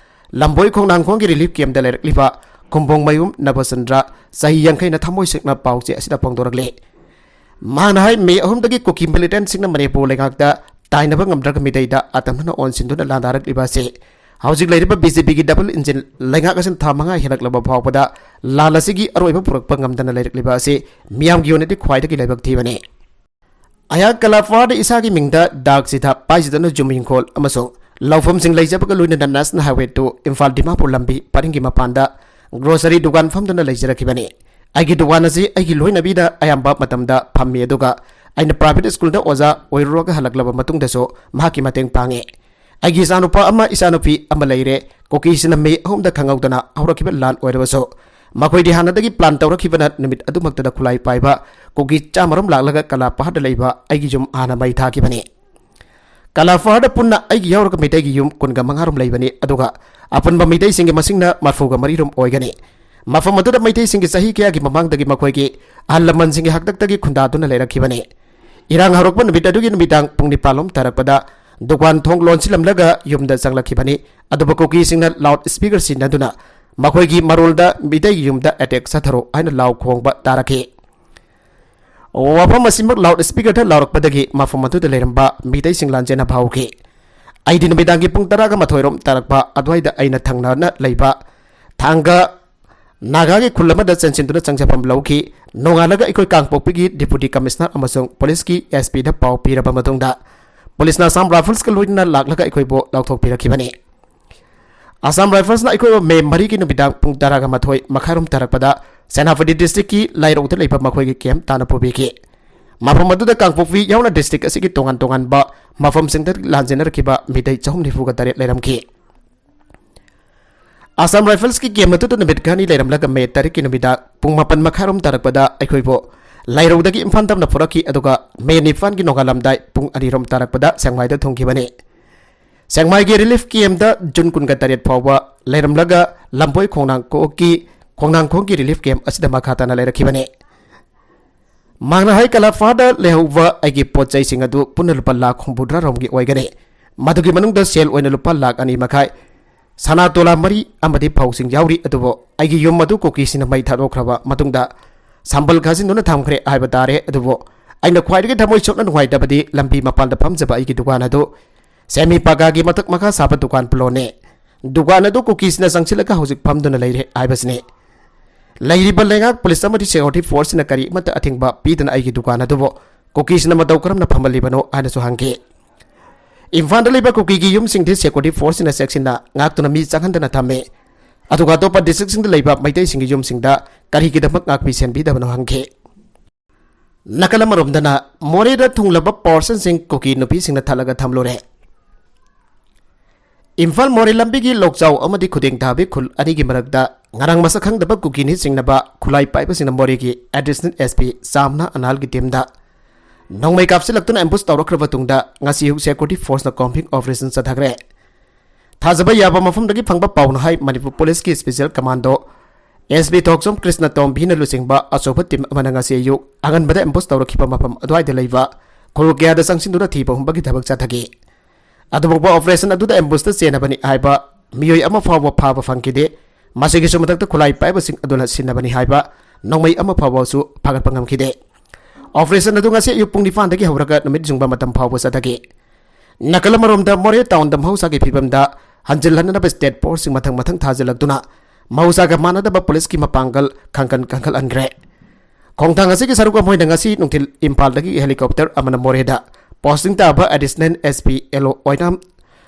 ꯂꯝꯕꯣꯏ ꯈꯣꯡꯅꯥꯡꯈꯣꯡꯒꯤ ꯔꯤꯂꯤꯐ ꯀꯦꯝꯞꯇ ꯂꯩꯔꯛꯂꯤꯕ ꯈꯨꯝꯕꯣꯡꯃꯌꯨꯝ ꯅꯕꯆꯟꯗ꯭ꯔ, ꯆꯍꯤ ꯌꯥꯡꯈꯩꯅ ꯊꯃꯣꯏ ꯁꯦꯡꯅ ꯄꯥꯎꯆꯦ ꯑꯁꯤꯗ ꯐꯣꯡꯗꯣꯔꯛꯂꯤ꯫ ꯃꯍꯥꯛꯅ ꯍꯥꯏ, ꯃꯦ ꯑꯍꯨꯝꯗꯒꯤ ꯀꯨꯀꯤ ꯃꯤꯂꯤꯇꯦꯟꯠꯁꯤꯡꯅ ꯃꯅꯤꯄꯨꯔ ꯂꯩꯉꯥꯛꯇ ꯇꯥꯏꯅꯕ ꯉꯝꯗ꯭ꯔꯒ ꯃꯤꯇꯩꯗ ꯑꯇꯝꯅꯅ ꯑꯣꯟꯁꯤꯟꯗꯨꯅ ꯂꯥꯟꯗꯥꯔꯛꯂꯤꯕ ꯑꯁꯤ ꯍꯧꯖꯤꯛ ꯂꯩꯔꯤꯕ ꯕꯤ ꯖꯦ ꯄꯤꯒꯤ double engine ꯂꯩꯉꯥꯛ ꯑꯁꯤꯅ ꯊꯥ ꯃꯉꯥ ꯍꯦꯜꯂꯛꯂꯕ ꯐꯥꯎꯕꯗ ꯂꯥꯟ ꯑꯁꯤꯒꯤ ꯑꯔꯣꯏꯕ ꯄꯨꯔꯛꯄ ꯉꯝꯗꯅ ꯂꯩꯔꯛꯂꯤꯕ ꯑꯁꯤ ꯃꯤꯌꯥꯝꯒꯤ ꯑꯣꯏꯅꯗꯤ ꯈ꯭ꯋꯥꯏꯗꯒꯤ ꯂꯥꯏꯕꯛ ꯊꯤꯕꯅꯤ꯫ ꯑꯩꯍꯥꯛ ꯀꯂꯥꯐꯥꯔꯗ ꯏꯁꯥꯒꯤ ꯃꯤꯡꯗ ꯗꯥꯛ ꯆꯤꯊꯥ ꯄꯥꯏꯖꯗꯨꯅ ꯌꯨꯝ ꯏꯪꯈꯣꯜ ꯑꯃꯁꯨꯡ ꯂꯧꯐꯝꯁꯤꯡ ꯂꯩꯖꯕꯒ ꯂꯣꯏꯅꯅ National Highway two Imphal Dimapur ꯂꯝꯕꯤ ꯄꯔꯤꯡꯒꯤ ꯃꯄꯥꯟꯗ grocery ꯗꯨꯀꯥꯟ ꯐꯝꯗꯨꯅ ꯂꯩꯖꯔꯛꯈꯤꯕꯅꯤ꯫ ꯑꯩꯒꯤ ꯗꯨꯀꯥꯟ ꯑꯁꯤ ꯑꯩꯒꯤ ꯂꯣꯏꯅꯕꯤꯅ ꯑꯌꯥꯝꯕ ꯃꯇꯝꯗ ꯐꯝꯃꯤ, ꯑꯗꯨꯒ ꯑꯩꯅ private schoolꯗ ꯑꯣꯖꯥ ꯑꯣꯏꯔꯨꯔꯒ ꯍꯜꯂꯛꯂꯕ ꯃꯇꯨꯡꯗꯁꯨ ꯃꯍꯥꯛꯀꯤ ꯃꯇꯦꯡ ꯄꯥꯡꯉꯤ꯫ ꯑꯩꯒꯤ ꯏꯆꯥꯅꯨꯄꯥ ꯑꯃ ꯏꯆꯥꯅꯨꯄꯤ ꯑꯃ ꯂꯩꯔꯦ꯫ ꯀꯨꯀꯤꯁꯤꯅ ꯃꯦ ꯑꯍꯨꯝꯗ ꯈꯪꯍꯧꯗꯅ ꯍꯧꯔꯛꯈꯤꯕ ꯂꯥꯟ ꯑꯣꯏꯔꯕꯁꯨ ꯃꯈꯣꯏꯗꯤ ꯍꯥꯟꯅꯗꯒꯤ plan ꯇꯧꯔꯛꯈꯤꯕꯅ ꯅꯨꯃꯤꯠ ꯑꯗꯨꯃꯛꯇꯗ ꯈꯨꯠꯂꯥꯏ ꯄꯥꯏꯕ ꯀꯨꯀꯤ ꯆꯥꯝꯃꯔꯣꯝ ꯂꯥꯛꯂꯒ ꯀꯂꯥ ꯄꯍꯥꯔꯗ ꯂꯩꯕ ꯑꯩꯒꯤ ꯌꯨꯝ ꯍꯥꯟꯅ ꯃꯩ ꯊꯥꯈꯤꯕꯅꯤ꯫ ꯀꯂꯥ ꯄꯍꯥꯔꯗ ꯄꯨꯟꯅ ꯑꯩꯒꯤ ꯌꯥꯎꯔꯒ ꯃꯩꯇꯩꯒꯤ ꯌꯨꯝ ꯀꯨꯟꯒ ꯃꯉꯥꯔꯣꯝ ꯂꯩꯕꯅꯤ, ꯑꯗꯨꯒ ꯑꯄꯨꯟꯕ ꯃꯩꯇꯩꯁꯤꯡꯒꯤ ꯃꯁꯤꯡꯅ ꯃꯔꯤꯐꯨꯒ ꯃꯔꯤꯔꯣꯝ ꯑꯣꯏꯒꯅꯤ꯫ ꯃꯐꯝ ꯑꯗꯨꯗ ꯃꯩꯇꯩꯁꯤꯡꯒꯤ ꯆꯍꯤ ꯀꯌꯥꯒꯤ ꯃꯃꯥꯡꯗꯒꯤ ꯃꯈꯣꯏꯒꯤ ꯑꯍꯜ ꯂꯃꯟꯁꯤꯡꯒꯤ ꯍꯥꯛꯇꯛꯇꯒꯤ ꯈꯨꯟꯗꯥꯗꯨꯅ ꯂꯩꯔꯛꯈꯤꯕꯅꯤ꯫ ꯏꯔꯥꯡ ꯍꯧꯔꯛꯄ ꯅꯨꯃꯤꯠ ꯑꯗꯨꯒꯤ ꯅꯨꯃꯤꯗꯥꯡ ꯄꯨꯡ ꯅꯤꯄꯥꯟ ꯂꯣꯝ ꯇꯥꯔꯛꯄꯗ ꯗꯨꯀꯥꯟ ꯊꯣꯡ ꯂꯣꯟꯁꯤꯜꯂꯝꯂꯒ ꯌꯨꯝꯗ ꯆꯪꯂꯛꯈꯤꯕꯅꯤ꯫ ꯑꯗꯨꯕꯨ ꯀꯨꯀꯤꯁꯤꯡꯅ loud speaker ꯁꯤꯖꯤꯟꯅꯗꯨꯅ ꯃꯈꯣꯏꯒꯤ ꯃꯔꯣꯜꯗ ꯃꯤꯇꯩꯒꯤ ꯌꯨꯝꯗ attack ꯆꯠꯊꯔꯣ ꯍꯥꯏꯅ ꯂꯥꯎ ꯈꯣꯡꯕ ꯇꯥꯔꯛꯈꯤ꯫ ꯋꯥꯐꯝ ꯑꯁꯤꯃꯛ loud speakerꯗ ꯂꯥꯎꯔꯛꯄꯗꯒꯤ ꯃꯐꯝ ꯑꯗꯨꯗ ꯂꯩꯔꯝꯕ ꯃꯤꯇꯩꯁꯤꯡ ꯂꯥꯟꯖꯦꯟꯅꯕ ꯍꯧꯈꯤ꯫ ꯑꯩꯗꯤ ꯅꯨꯃꯤꯗꯥꯡꯒꯤ ꯄꯨꯡ ꯇꯔꯥꯒ ꯃꯥꯊꯣꯏꯔꯣꯝ ꯇꯥꯔꯛꯄ ꯑꯗꯨꯋꯥꯏꯗ ꯑꯩꯅ ꯊꯪꯅꯅ ꯂꯩꯕ ꯊꯥꯡꯒ ꯅꯥꯒꯥꯒꯤ ꯈꯨꯜ ꯑꯃꯗ ꯆꯦꯟꯁꯤꯟꯗꯨꯅ ꯆꯪꯖꯐꯝ ꯂꯧꯈꯤ꯫ ꯅꯣꯡꯉꯥꯜꯂꯒ ꯑꯩꯈꯣꯏ ꯀꯥꯡꯄꯣꯛꯄꯤꯒꯤ deputy commissioner ꯑꯃꯁꯨꯡ policeꯀꯤ S Pꯗ ꯄꯥꯎ ꯄꯤꯔꯕ ꯃꯇꯨꯡꯗ policeꯅ Assam Riflesꯀ ꯂꯣꯏꯅꯅ ꯂꯥꯛꯂꯒ ꯑꯩꯈꯣꯏꯕꯨ ꯂꯧꯊꯣꯛꯄꯤꯔꯛꯈꯤꯕꯅꯤ꯫ Assam Riflesꯅ ꯑꯩꯈꯣꯏꯕꯨ ꯃꯦ ꯃꯔꯤꯒꯤ ꯅꯨꯃꯤꯗꯥꯡ ꯄꯨꯡ ꯇꯔꯥꯒ ꯃꯥꯊꯣꯏ ꯃꯈꯥꯏꯔꯣꯝ ꯇꯥꯔꯛꯄꯗ ꯁꯦꯅꯥꯄꯇꯤ districtꯀꯤ ꯂꯥꯏꯔꯧꯗ ꯂꯩꯕ ꯃꯈꯣꯏꯒꯤ camp ꯇꯥꯟꯅ ꯄꯨꯕꯤꯈꯤ꯫ ꯃꯐꯝ ꯑꯗꯨꯗ ꯀꯥꯡꯄꯣꯛꯄꯤ ꯌꯥꯎꯅ district ꯑꯁꯤꯒꯤ ꯇꯣꯉꯥꯟ ꯇꯣꯉꯥꯟꯕ ꯃꯐꯝꯁꯤꯡꯗ ꯂꯥꯟꯖꯦꯟꯅꯔꯛꯈꯤꯕ ꯃꯤꯇꯩ ꯆꯍꯨꯝ ꯅꯤꯐꯨꯒ ꯇꯔꯦꯠ ꯂꯩꯔꯝꯈꯤ꯫ Assam Riflesꯀꯤ camp ꯑꯗꯨꯗ ꯅꯨꯃꯤꯠ ꯈꯔꯅꯤ ꯂꯩꯔꯝꯂꯒ ꯃꯦ ꯇꯔꯦꯠꯀꯤ ꯅꯨꯃꯤꯗꯥꯡ ꯄꯨꯡ ꯃꯥꯄꯟ ꯃꯈꯥꯏꯔꯣꯝ ꯇꯥꯔꯛꯄꯗ ꯑꯩꯈꯣꯏꯕꯨ ꯂꯥꯏꯔꯧꯗꯒꯤ ꯏꯝꯐꯥꯜ ꯇꯝꯅ ꯄꯨꯔꯛꯈꯤ, ꯑꯗꯨꯒ ꯃꯦ ꯅꯤꯄꯥꯟꯒꯤ ꯅꯣꯡꯉꯥꯜꯂꯝꯗꯥꯏ ꯄꯨꯡ ꯑꯅꯤꯔꯣꯝ ꯇꯥꯔꯛꯄꯗ ꯁꯦꯛꯃꯥꯏꯗ ꯊꯨꯡꯈꯤꯕꯅꯤ꯫ ꯁꯦꯛꯃꯥꯏꯒꯤ relief campꯇ ꯖꯨꯟ ꯀꯨꯟꯒ ꯇꯔꯦꯠ ꯐꯥꯎꯕ ꯂꯩꯔꯝꯂꯒ ꯂꯝꯕꯣꯏ ꯈꯣꯡꯅꯥꯡꯈꯣꯛꯀꯤ ꯈꯣꯡꯅꯥꯡꯈꯣꯡꯒꯤ relief camp ꯑꯁꯤꯗ ꯃꯈꯥ ꯇꯥꯅ ꯂꯩꯔꯛꯈꯤꯕꯅꯤ꯫ ꯃꯥꯡꯅꯍꯥꯏ ꯀꯂꯥꯐꯥꯔꯗ ꯂꯩꯍꯧꯕ ꯑꯩꯒꯤ ꯄꯣꯠ ꯆꯩꯁꯤꯡ ꯑꯗꯨ ꯄꯨꯟꯅ ꯂꯨꯄꯥ ꯂꯥꯈ ꯍꯨꯝꯐꯨꯇꯔꯥ ꯔꯣꯝꯒꯤ ꯑꯣꯏꯒꯅꯤ꯫ ꯃꯗꯨꯒꯤ ꯃꯅꯨꯡꯗ ꯁꯦꯜ ꯑꯣꯏꯅ ꯂꯨꯄꯥ ꯂꯥꯈ ꯑꯅꯤ ꯃꯈꯥꯏ, ꯁꯅꯥ ꯇꯣꯂꯥ ꯃꯔꯤ ꯑꯃꯗꯤ ꯐꯧꯁꯤꯡ ꯌꯥꯎꯔꯤ꯫ ꯑꯗꯨꯕꯨ ꯑꯩꯒꯤ ꯌꯨꯝ ꯑꯗꯨ ꯀꯨꯀꯤꯁꯤꯡꯅ ꯃꯩ ꯊꯥꯗꯣꯛꯈ꯭ꯔꯕ ꯃꯇꯨꯡꯗ ꯁꯝꯕꯜ ꯈꯥꯖꯤꯟꯗꯨꯅ ꯊꯝꯈ꯭ꯔꯦ ꯍꯥꯏꯕ ꯇꯥꯔꯦ꯫ ꯑꯗꯨꯕꯨ ꯑꯩꯅ ꯈ꯭ꯋꯥꯏꯗꯒꯤ ꯊꯃꯣꯏ ꯁꯣꯛꯅ ꯅꯨꯡꯉꯥꯏꯇꯕꯗꯤ ꯂꯝꯕꯤ ꯃꯄꯥꯟꯗ ꯐꯝꯖꯕ ꯑꯩꯒꯤ ꯗꯨꯀꯥꯟ ꯑꯗꯨ semi ꯄꯀꯥꯒꯤ ꯃꯊꯛ ꯃꯈꯥ ꯁꯥꯕ ꯗꯨꯀꯥꯟ ꯄ꯭ꯂꯣꯠꯅꯤ꯫ ꯗꯨꯀꯥꯟ ꯑꯗꯨ ꯀꯨꯀꯤꯁꯤꯅ ꯆꯪꯁꯤꯜꯂꯒ ꯍꯧꯖꯤꯛ ꯐꯝꯗꯨꯅ ꯂꯩꯔꯦ ꯍꯥꯏꯕꯁꯤꯅꯤ꯫ ꯂꯩꯔꯤꯕ ꯂꯩꯉꯥꯛ, ꯄꯨꯂꯤꯁ ꯑꯃꯗꯤ ꯁꯦꯀ꯭ꯌꯨꯔꯤꯇꯤ ꯐꯣꯔꯁꯁꯤꯅ ꯀꯔꯤ ꯑꯃꯠꯇ ꯑꯊꯤꯡꯕ ꯄꯤꯗꯅ ꯑꯩꯒꯤ ꯗꯨꯀꯥꯟ ꯑꯗꯨꯕꯨ ꯀꯨꯀꯤꯁꯤꯅ ꯃꯇꯧ ꯀꯔꯝꯅ ꯐꯝꯍꯜꯂꯤꯕꯅꯣ ꯍꯥꯏꯅꯁꯨ ꯍꯪꯈꯤ꯫ ꯏꯝꯐꯥꯜꯗ ꯂꯩꯕ ꯀꯨꯀꯤꯒꯤ ꯌꯨꯝꯁꯤꯡꯗꯤ ꯁꯦꯀ꯭ꯌꯨꯔꯤꯇꯤ ꯐꯣꯔꯁꯁꯤꯅ ꯆꯦꯛꯁꯤꯟꯅ ꯉꯥꯛꯇꯨꯅ ꯃꯤ ꯆꯪꯍꯟꯗꯅ ꯊꯝꯃꯤ꯫ ꯑꯗꯨꯒ ꯑꯇꯣꯞꯄ ꯗꯤꯁꯇ꯭ꯔꯤꯛꯁꯤꯡꯗ ꯂꯩꯕ ꯃꯩꯇꯩꯁꯤꯡꯒꯤ ꯌꯨꯝꯁꯤꯡꯗ ꯀꯔꯤꯒꯤꯗꯃꯛ ꯉꯥꯛꯄꯤ ꯁꯦꯟꯕꯤꯗꯕꯅꯣ ꯍꯪꯈꯤ꯫ ꯅꯥꯀꯜ ꯑꯃꯔꯣꯝꯗꯅ ꯃꯣꯔꯦꯗ ꯊꯨꯡꯂꯕ ꯄꯣꯔꯁꯟꯁꯤꯡ ꯀꯨꯀꯤ ꯅꯨꯄꯤꯁꯤꯡꯅ ꯊꯠꯂꯒ ꯊꯝꯂꯨꯔꯦ꯫ ꯏꯝꯐꯥꯜ ꯃꯣꯔꯦ ꯂꯝꯕꯤꯒꯤ ꯂꯣꯛꯆꯥꯎ ꯑꯃꯗꯤ ꯈꯨꯗꯦꯡꯊꯥꯕꯤ ꯈꯨꯜ ꯑꯅꯤꯒꯤ ꯃꯔꯛꯇ ꯉꯔꯥꯡ ꯃꯁꯛ ꯈꯪꯗꯕ ꯀꯨꯀꯤꯅꯤ ꯆꯤꯡꯅꯕ ꯈꯨꯠꯂꯥꯏ ꯄꯥꯏꯕꯁꯤꯡꯅ ꯃꯣꯔꯦꯒꯤ ꯑꯦꯗꯤꯁꯅꯦꯜ ꯑꯦꯁ ꯄꯤ ꯆꯥꯝꯅꯥ ꯑꯅꯥꯜꯒꯤ ꯇꯤꯝꯗ ꯅꯣꯡꯃꯩ ꯀꯥꯞꯁꯤꯜꯂꯛꯇꯨꯅ ꯑꯦꯝꯕꯨꯁ ꯇꯧꯔꯛꯈ꯭ꯔꯕ ꯇꯨꯡꯗ ꯉꯁꯤ ꯑꯌꯨꯛ ꯁꯦꯀ꯭ꯌꯨꯔꯤꯇꯤ ꯐꯣꯔꯁꯅ ꯀꯣꯝꯕꯤꯡ ꯑꯣꯄꯔꯦꯁꯟ ꯆꯠꯊꯈ꯭ꯔꯦ꯫ ꯊꯥꯖꯕ ꯌꯥꯕ ꯃꯐꯝꯗꯒꯤ ꯐꯪꯕ ꯄꯥꯎꯅ ꯍꯥꯏ, ꯃꯅꯤꯄꯨꯔ ꯄꯨꯂꯤꯁꯀꯤ ꯁ꯭ꯄꯦꯁꯤꯌꯦꯜ ꯀꯃꯥꯟꯗꯣ ꯑꯦꯁ ꯄꯤ ꯊꯣꯛꯆꯣꯝ ꯀ꯭ꯔꯤꯁꯅ ꯇꯣꯝꯕꯤꯅ ꯂꯨꯆꯤꯡꯕ ꯑꯆꯧꯕ ꯇꯤꯝ ꯑꯃꯅ ꯉꯁꯤ ꯑꯌꯨꯛ ꯑꯉꯟꯕꯗ ꯑꯦꯝꯕꯨꯁ ꯇꯧꯔꯛꯈꯤꯕ ꯃꯐꯝ ꯑꯗꯨꯋꯥꯏꯗ ꯂꯩꯕ ꯈꯨꯜ ꯀꯌꯥꯗ ꯆꯪꯁꯤꯟꯗꯨꯅ ꯊꯤꯕ ꯍꯨꯝꯕꯒꯤ ꯊꯕꯛ ꯆꯠꯊꯈꯤ꯫ ꯑꯗꯨꯐꯥꯎꯕ ꯑꯣꯄꯔꯦꯁꯟ ꯑꯗꯨꯗ ꯑꯦꯝꯕꯨꯁꯇ ꯆꯦꯟꯅꯕꯅꯤ ꯍꯥꯏꯕ ꯃꯤꯑꯣꯏ ꯑꯃ ꯐꯥꯎꯕ ꯐꯥꯕ ꯐꯪꯈꯤꯗꯦ꯫ ꯃꯁꯤꯒꯤꯁꯨ ꯃꯊꯛꯇ ꯈꯨꯠꯂꯥꯏ ꯄꯥꯏꯕꯁꯤꯡ ꯑꯗꯨꯅ ꯁꯤꯟꯅꯕꯅꯤ ꯍꯥꯏꯕ ꯅꯣꯡꯃꯩ ꯑꯃ ꯐꯥꯎꯕꯁꯨ ꯐꯥꯒꯠꯄ ꯉꯝꯈꯤꯗꯦ꯫ ꯑꯣꯄꯔꯦꯁꯟ ꯑꯗꯨ ꯉꯁꯤ ꯑꯌꯨꯛ ꯄꯨꯡ ꯅꯤꯄꯥꯟꯗꯒꯤ ꯍꯧꯔꯒ ꯅꯨꯃꯤꯠ ꯌꯨꯡꯕ ꯃꯇꯝ ꯐꯥꯎꯕ ꯆꯠꯊꯈꯤ꯫ ꯅꯥꯀꯜ ꯑꯃꯔꯣꯝꯗ ꯃꯣꯔꯦ ꯇꯥꯎꯟꯗ ꯃꯍꯧꯁꯥꯒꯤ ꯐꯤꯕꯝꯗ ꯍꯟꯖꯤꯜꯍꯟꯅꯅꯕ ꯁ꯭ꯇꯦꯠ ꯐꯣꯔꯁꯁꯤꯡ ꯃꯊꯪ ꯃꯊꯪ ꯊꯥꯖꯤꯜꯂꯛꯇꯨꯅ ꯃꯍꯧꯁꯥꯒ ꯃꯥꯟꯅꯗꯕ ꯄꯨꯂꯤꯁꯀꯤ ꯃꯄꯥꯡꯒꯜ ꯈꯪꯀꯟ ꯀꯟꯈꯠꯍꯟꯈ꯭ꯔꯦ꯫ ꯈꯣꯡꯊꯥꯡ ꯑꯁꯤꯒꯤ ꯁꯔꯨꯛ ꯑꯃ ꯑꯣꯏꯅ ꯉꯁꯤ ꯅꯨꯡꯊꯤꯜ ꯏꯝꯐꯥꯜꯗꯒꯤ ꯍꯦꯂꯤꯀꯣꯞꯇꯔ ꯑꯃꯅ ꯃꯣꯔꯦꯗ ꯄꯣꯁꯇꯤꯡ ꯇꯥꯕ ꯑꯦꯗꯤꯁꯅꯦꯜ ꯑꯦꯁ ꯄꯤ ꯑꯦꯜ ꯑꯣ ꯑꯣꯏꯅꯥꯝ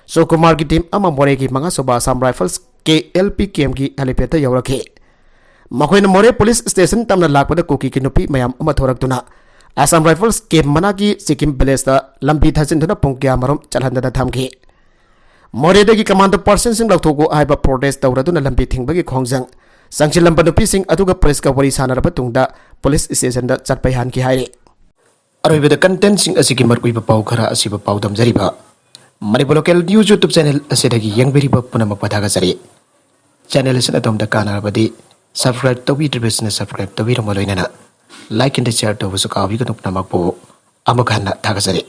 ꯁꯨꯀꯨꯃꯥꯔꯒꯤ ꯇꯤꯝ ꯑꯃ ꯃꯣꯔꯦꯒꯤ ꯃꯉꯥꯁꯨꯕ ꯑꯁꯥꯝ ꯔꯥꯏꯐꯜꯁ ꯀꯦ ꯑꯦꯜ ꯄꯤ ꯀꯦꯝꯒꯤ ꯍꯦꯂꯤꯄꯦꯗꯇ ꯌꯧꯔꯛꯈꯤ꯫ ꯃꯈꯣꯏꯅ ꯃꯣꯔꯦ ꯄꯨꯂꯤꯁ ꯁ꯭ꯇꯦꯁꯟ ꯇꯝꯅ ꯂꯥꯛꯄꯗ ꯀꯨꯀꯤꯒꯤ ꯅꯨꯄꯤ ꯃꯌꯥꯝ ꯑꯃ ꯊꯣꯔꯛꯇꯨꯅ ꯑꯁꯥꯝ ꯔꯥꯏꯐꯜꯁ ꯀꯦꯝ ꯃꯅꯥꯛꯀꯤ ꯆꯤꯀꯤꯝ ꯚꯤꯂꯦꯖꯇ ꯂꯝꯕꯤ ꯊꯠꯆꯤꯟꯗꯨꯅ ꯄꯨꯡ ꯀꯌꯥꯃꯔꯨꯝ ꯆꯠꯍꯟꯗꯅ ꯊꯝꯈꯤ꯫ ꯃꯣꯔꯦꯗꯒꯤ ꯀꯃꯥꯟꯗꯣ ꯄꯥꯔꯁꯟꯁꯤꯡ ꯂꯧꯊꯣꯛꯎ ꯍꯥꯏꯕ ꯄ꯭ꯔꯣꯇꯦꯁ ꯇꯧꯔꯗꯨꯅ ꯂꯝꯕꯤ ꯊꯤꯡꯕꯒꯤ ꯈꯣꯡꯖꯪ꯫ ꯆꯪꯁꯤꯜꯂꯝꯕ ꯅꯨꯄꯤꯁꯤꯡ ꯑꯗꯨꯒ ꯄꯨꯂꯤꯁꯀ ꯋꯥꯔꯤ ꯁꯥꯟꯅꯔꯕ ꯇꯨꯡꯗ ꯄꯨꯂꯤꯁ ꯁ꯭ꯇꯦꯁꯟꯗ ꯆꯠꯄ ꯌꯥꯍꯟꯈꯤ ꯍꯥꯏꯔꯤ꯫ ꯑꯔꯣꯏꯕꯗ ꯀꯟꯇꯦꯟꯁꯤꯡ ꯑꯁꯤꯒꯤ ꯃꯔꯨꯑꯣꯏꯕ ꯄꯥꯎ ꯈꯔ ꯑꯁꯤꯕꯨ ꯄꯥꯎꯗꯝꯖꯔꯤꯕ Manipur local news YouTube channel ꯑꯁꯤꯗꯒꯤ ꯌꯦꯡꯕꯤꯔꯤꯕ ꯄꯨꯝꯅꯃꯛꯄꯨ ꯊꯥꯒꯠꯆꯔꯤ꯫ ꯆꯦꯅꯦꯜ ꯑꯁꯤꯅ ꯑꯗꯣꯝꯗ ꯀꯥꯟꯅꯔꯕꯗꯤ ꯁꯕꯁꯀ꯭ꯔꯥꯏꯕ ꯇꯧꯕꯤꯗ꯭ꯔꯤꯕꯁꯤꯡꯅ ꯁꯕꯁꯀ꯭ꯔꯥꯏꯕ ꯇꯧꯕꯤꯔꯝꯕ ꯂꯣꯏꯅꯅ ꯂꯥꯏꯛ ꯑꯦꯟ ꯁꯤꯌꯔ ꯇꯧꯕꯁꯨ ꯀꯥꯎꯕꯤꯒꯅꯨ꯫ ꯄꯨꯝꯅꯃꯛꯄꯨ ꯑꯃꯨꯛ ꯍꯟꯅ ꯊꯥꯒꯠꯆꯔꯤ꯫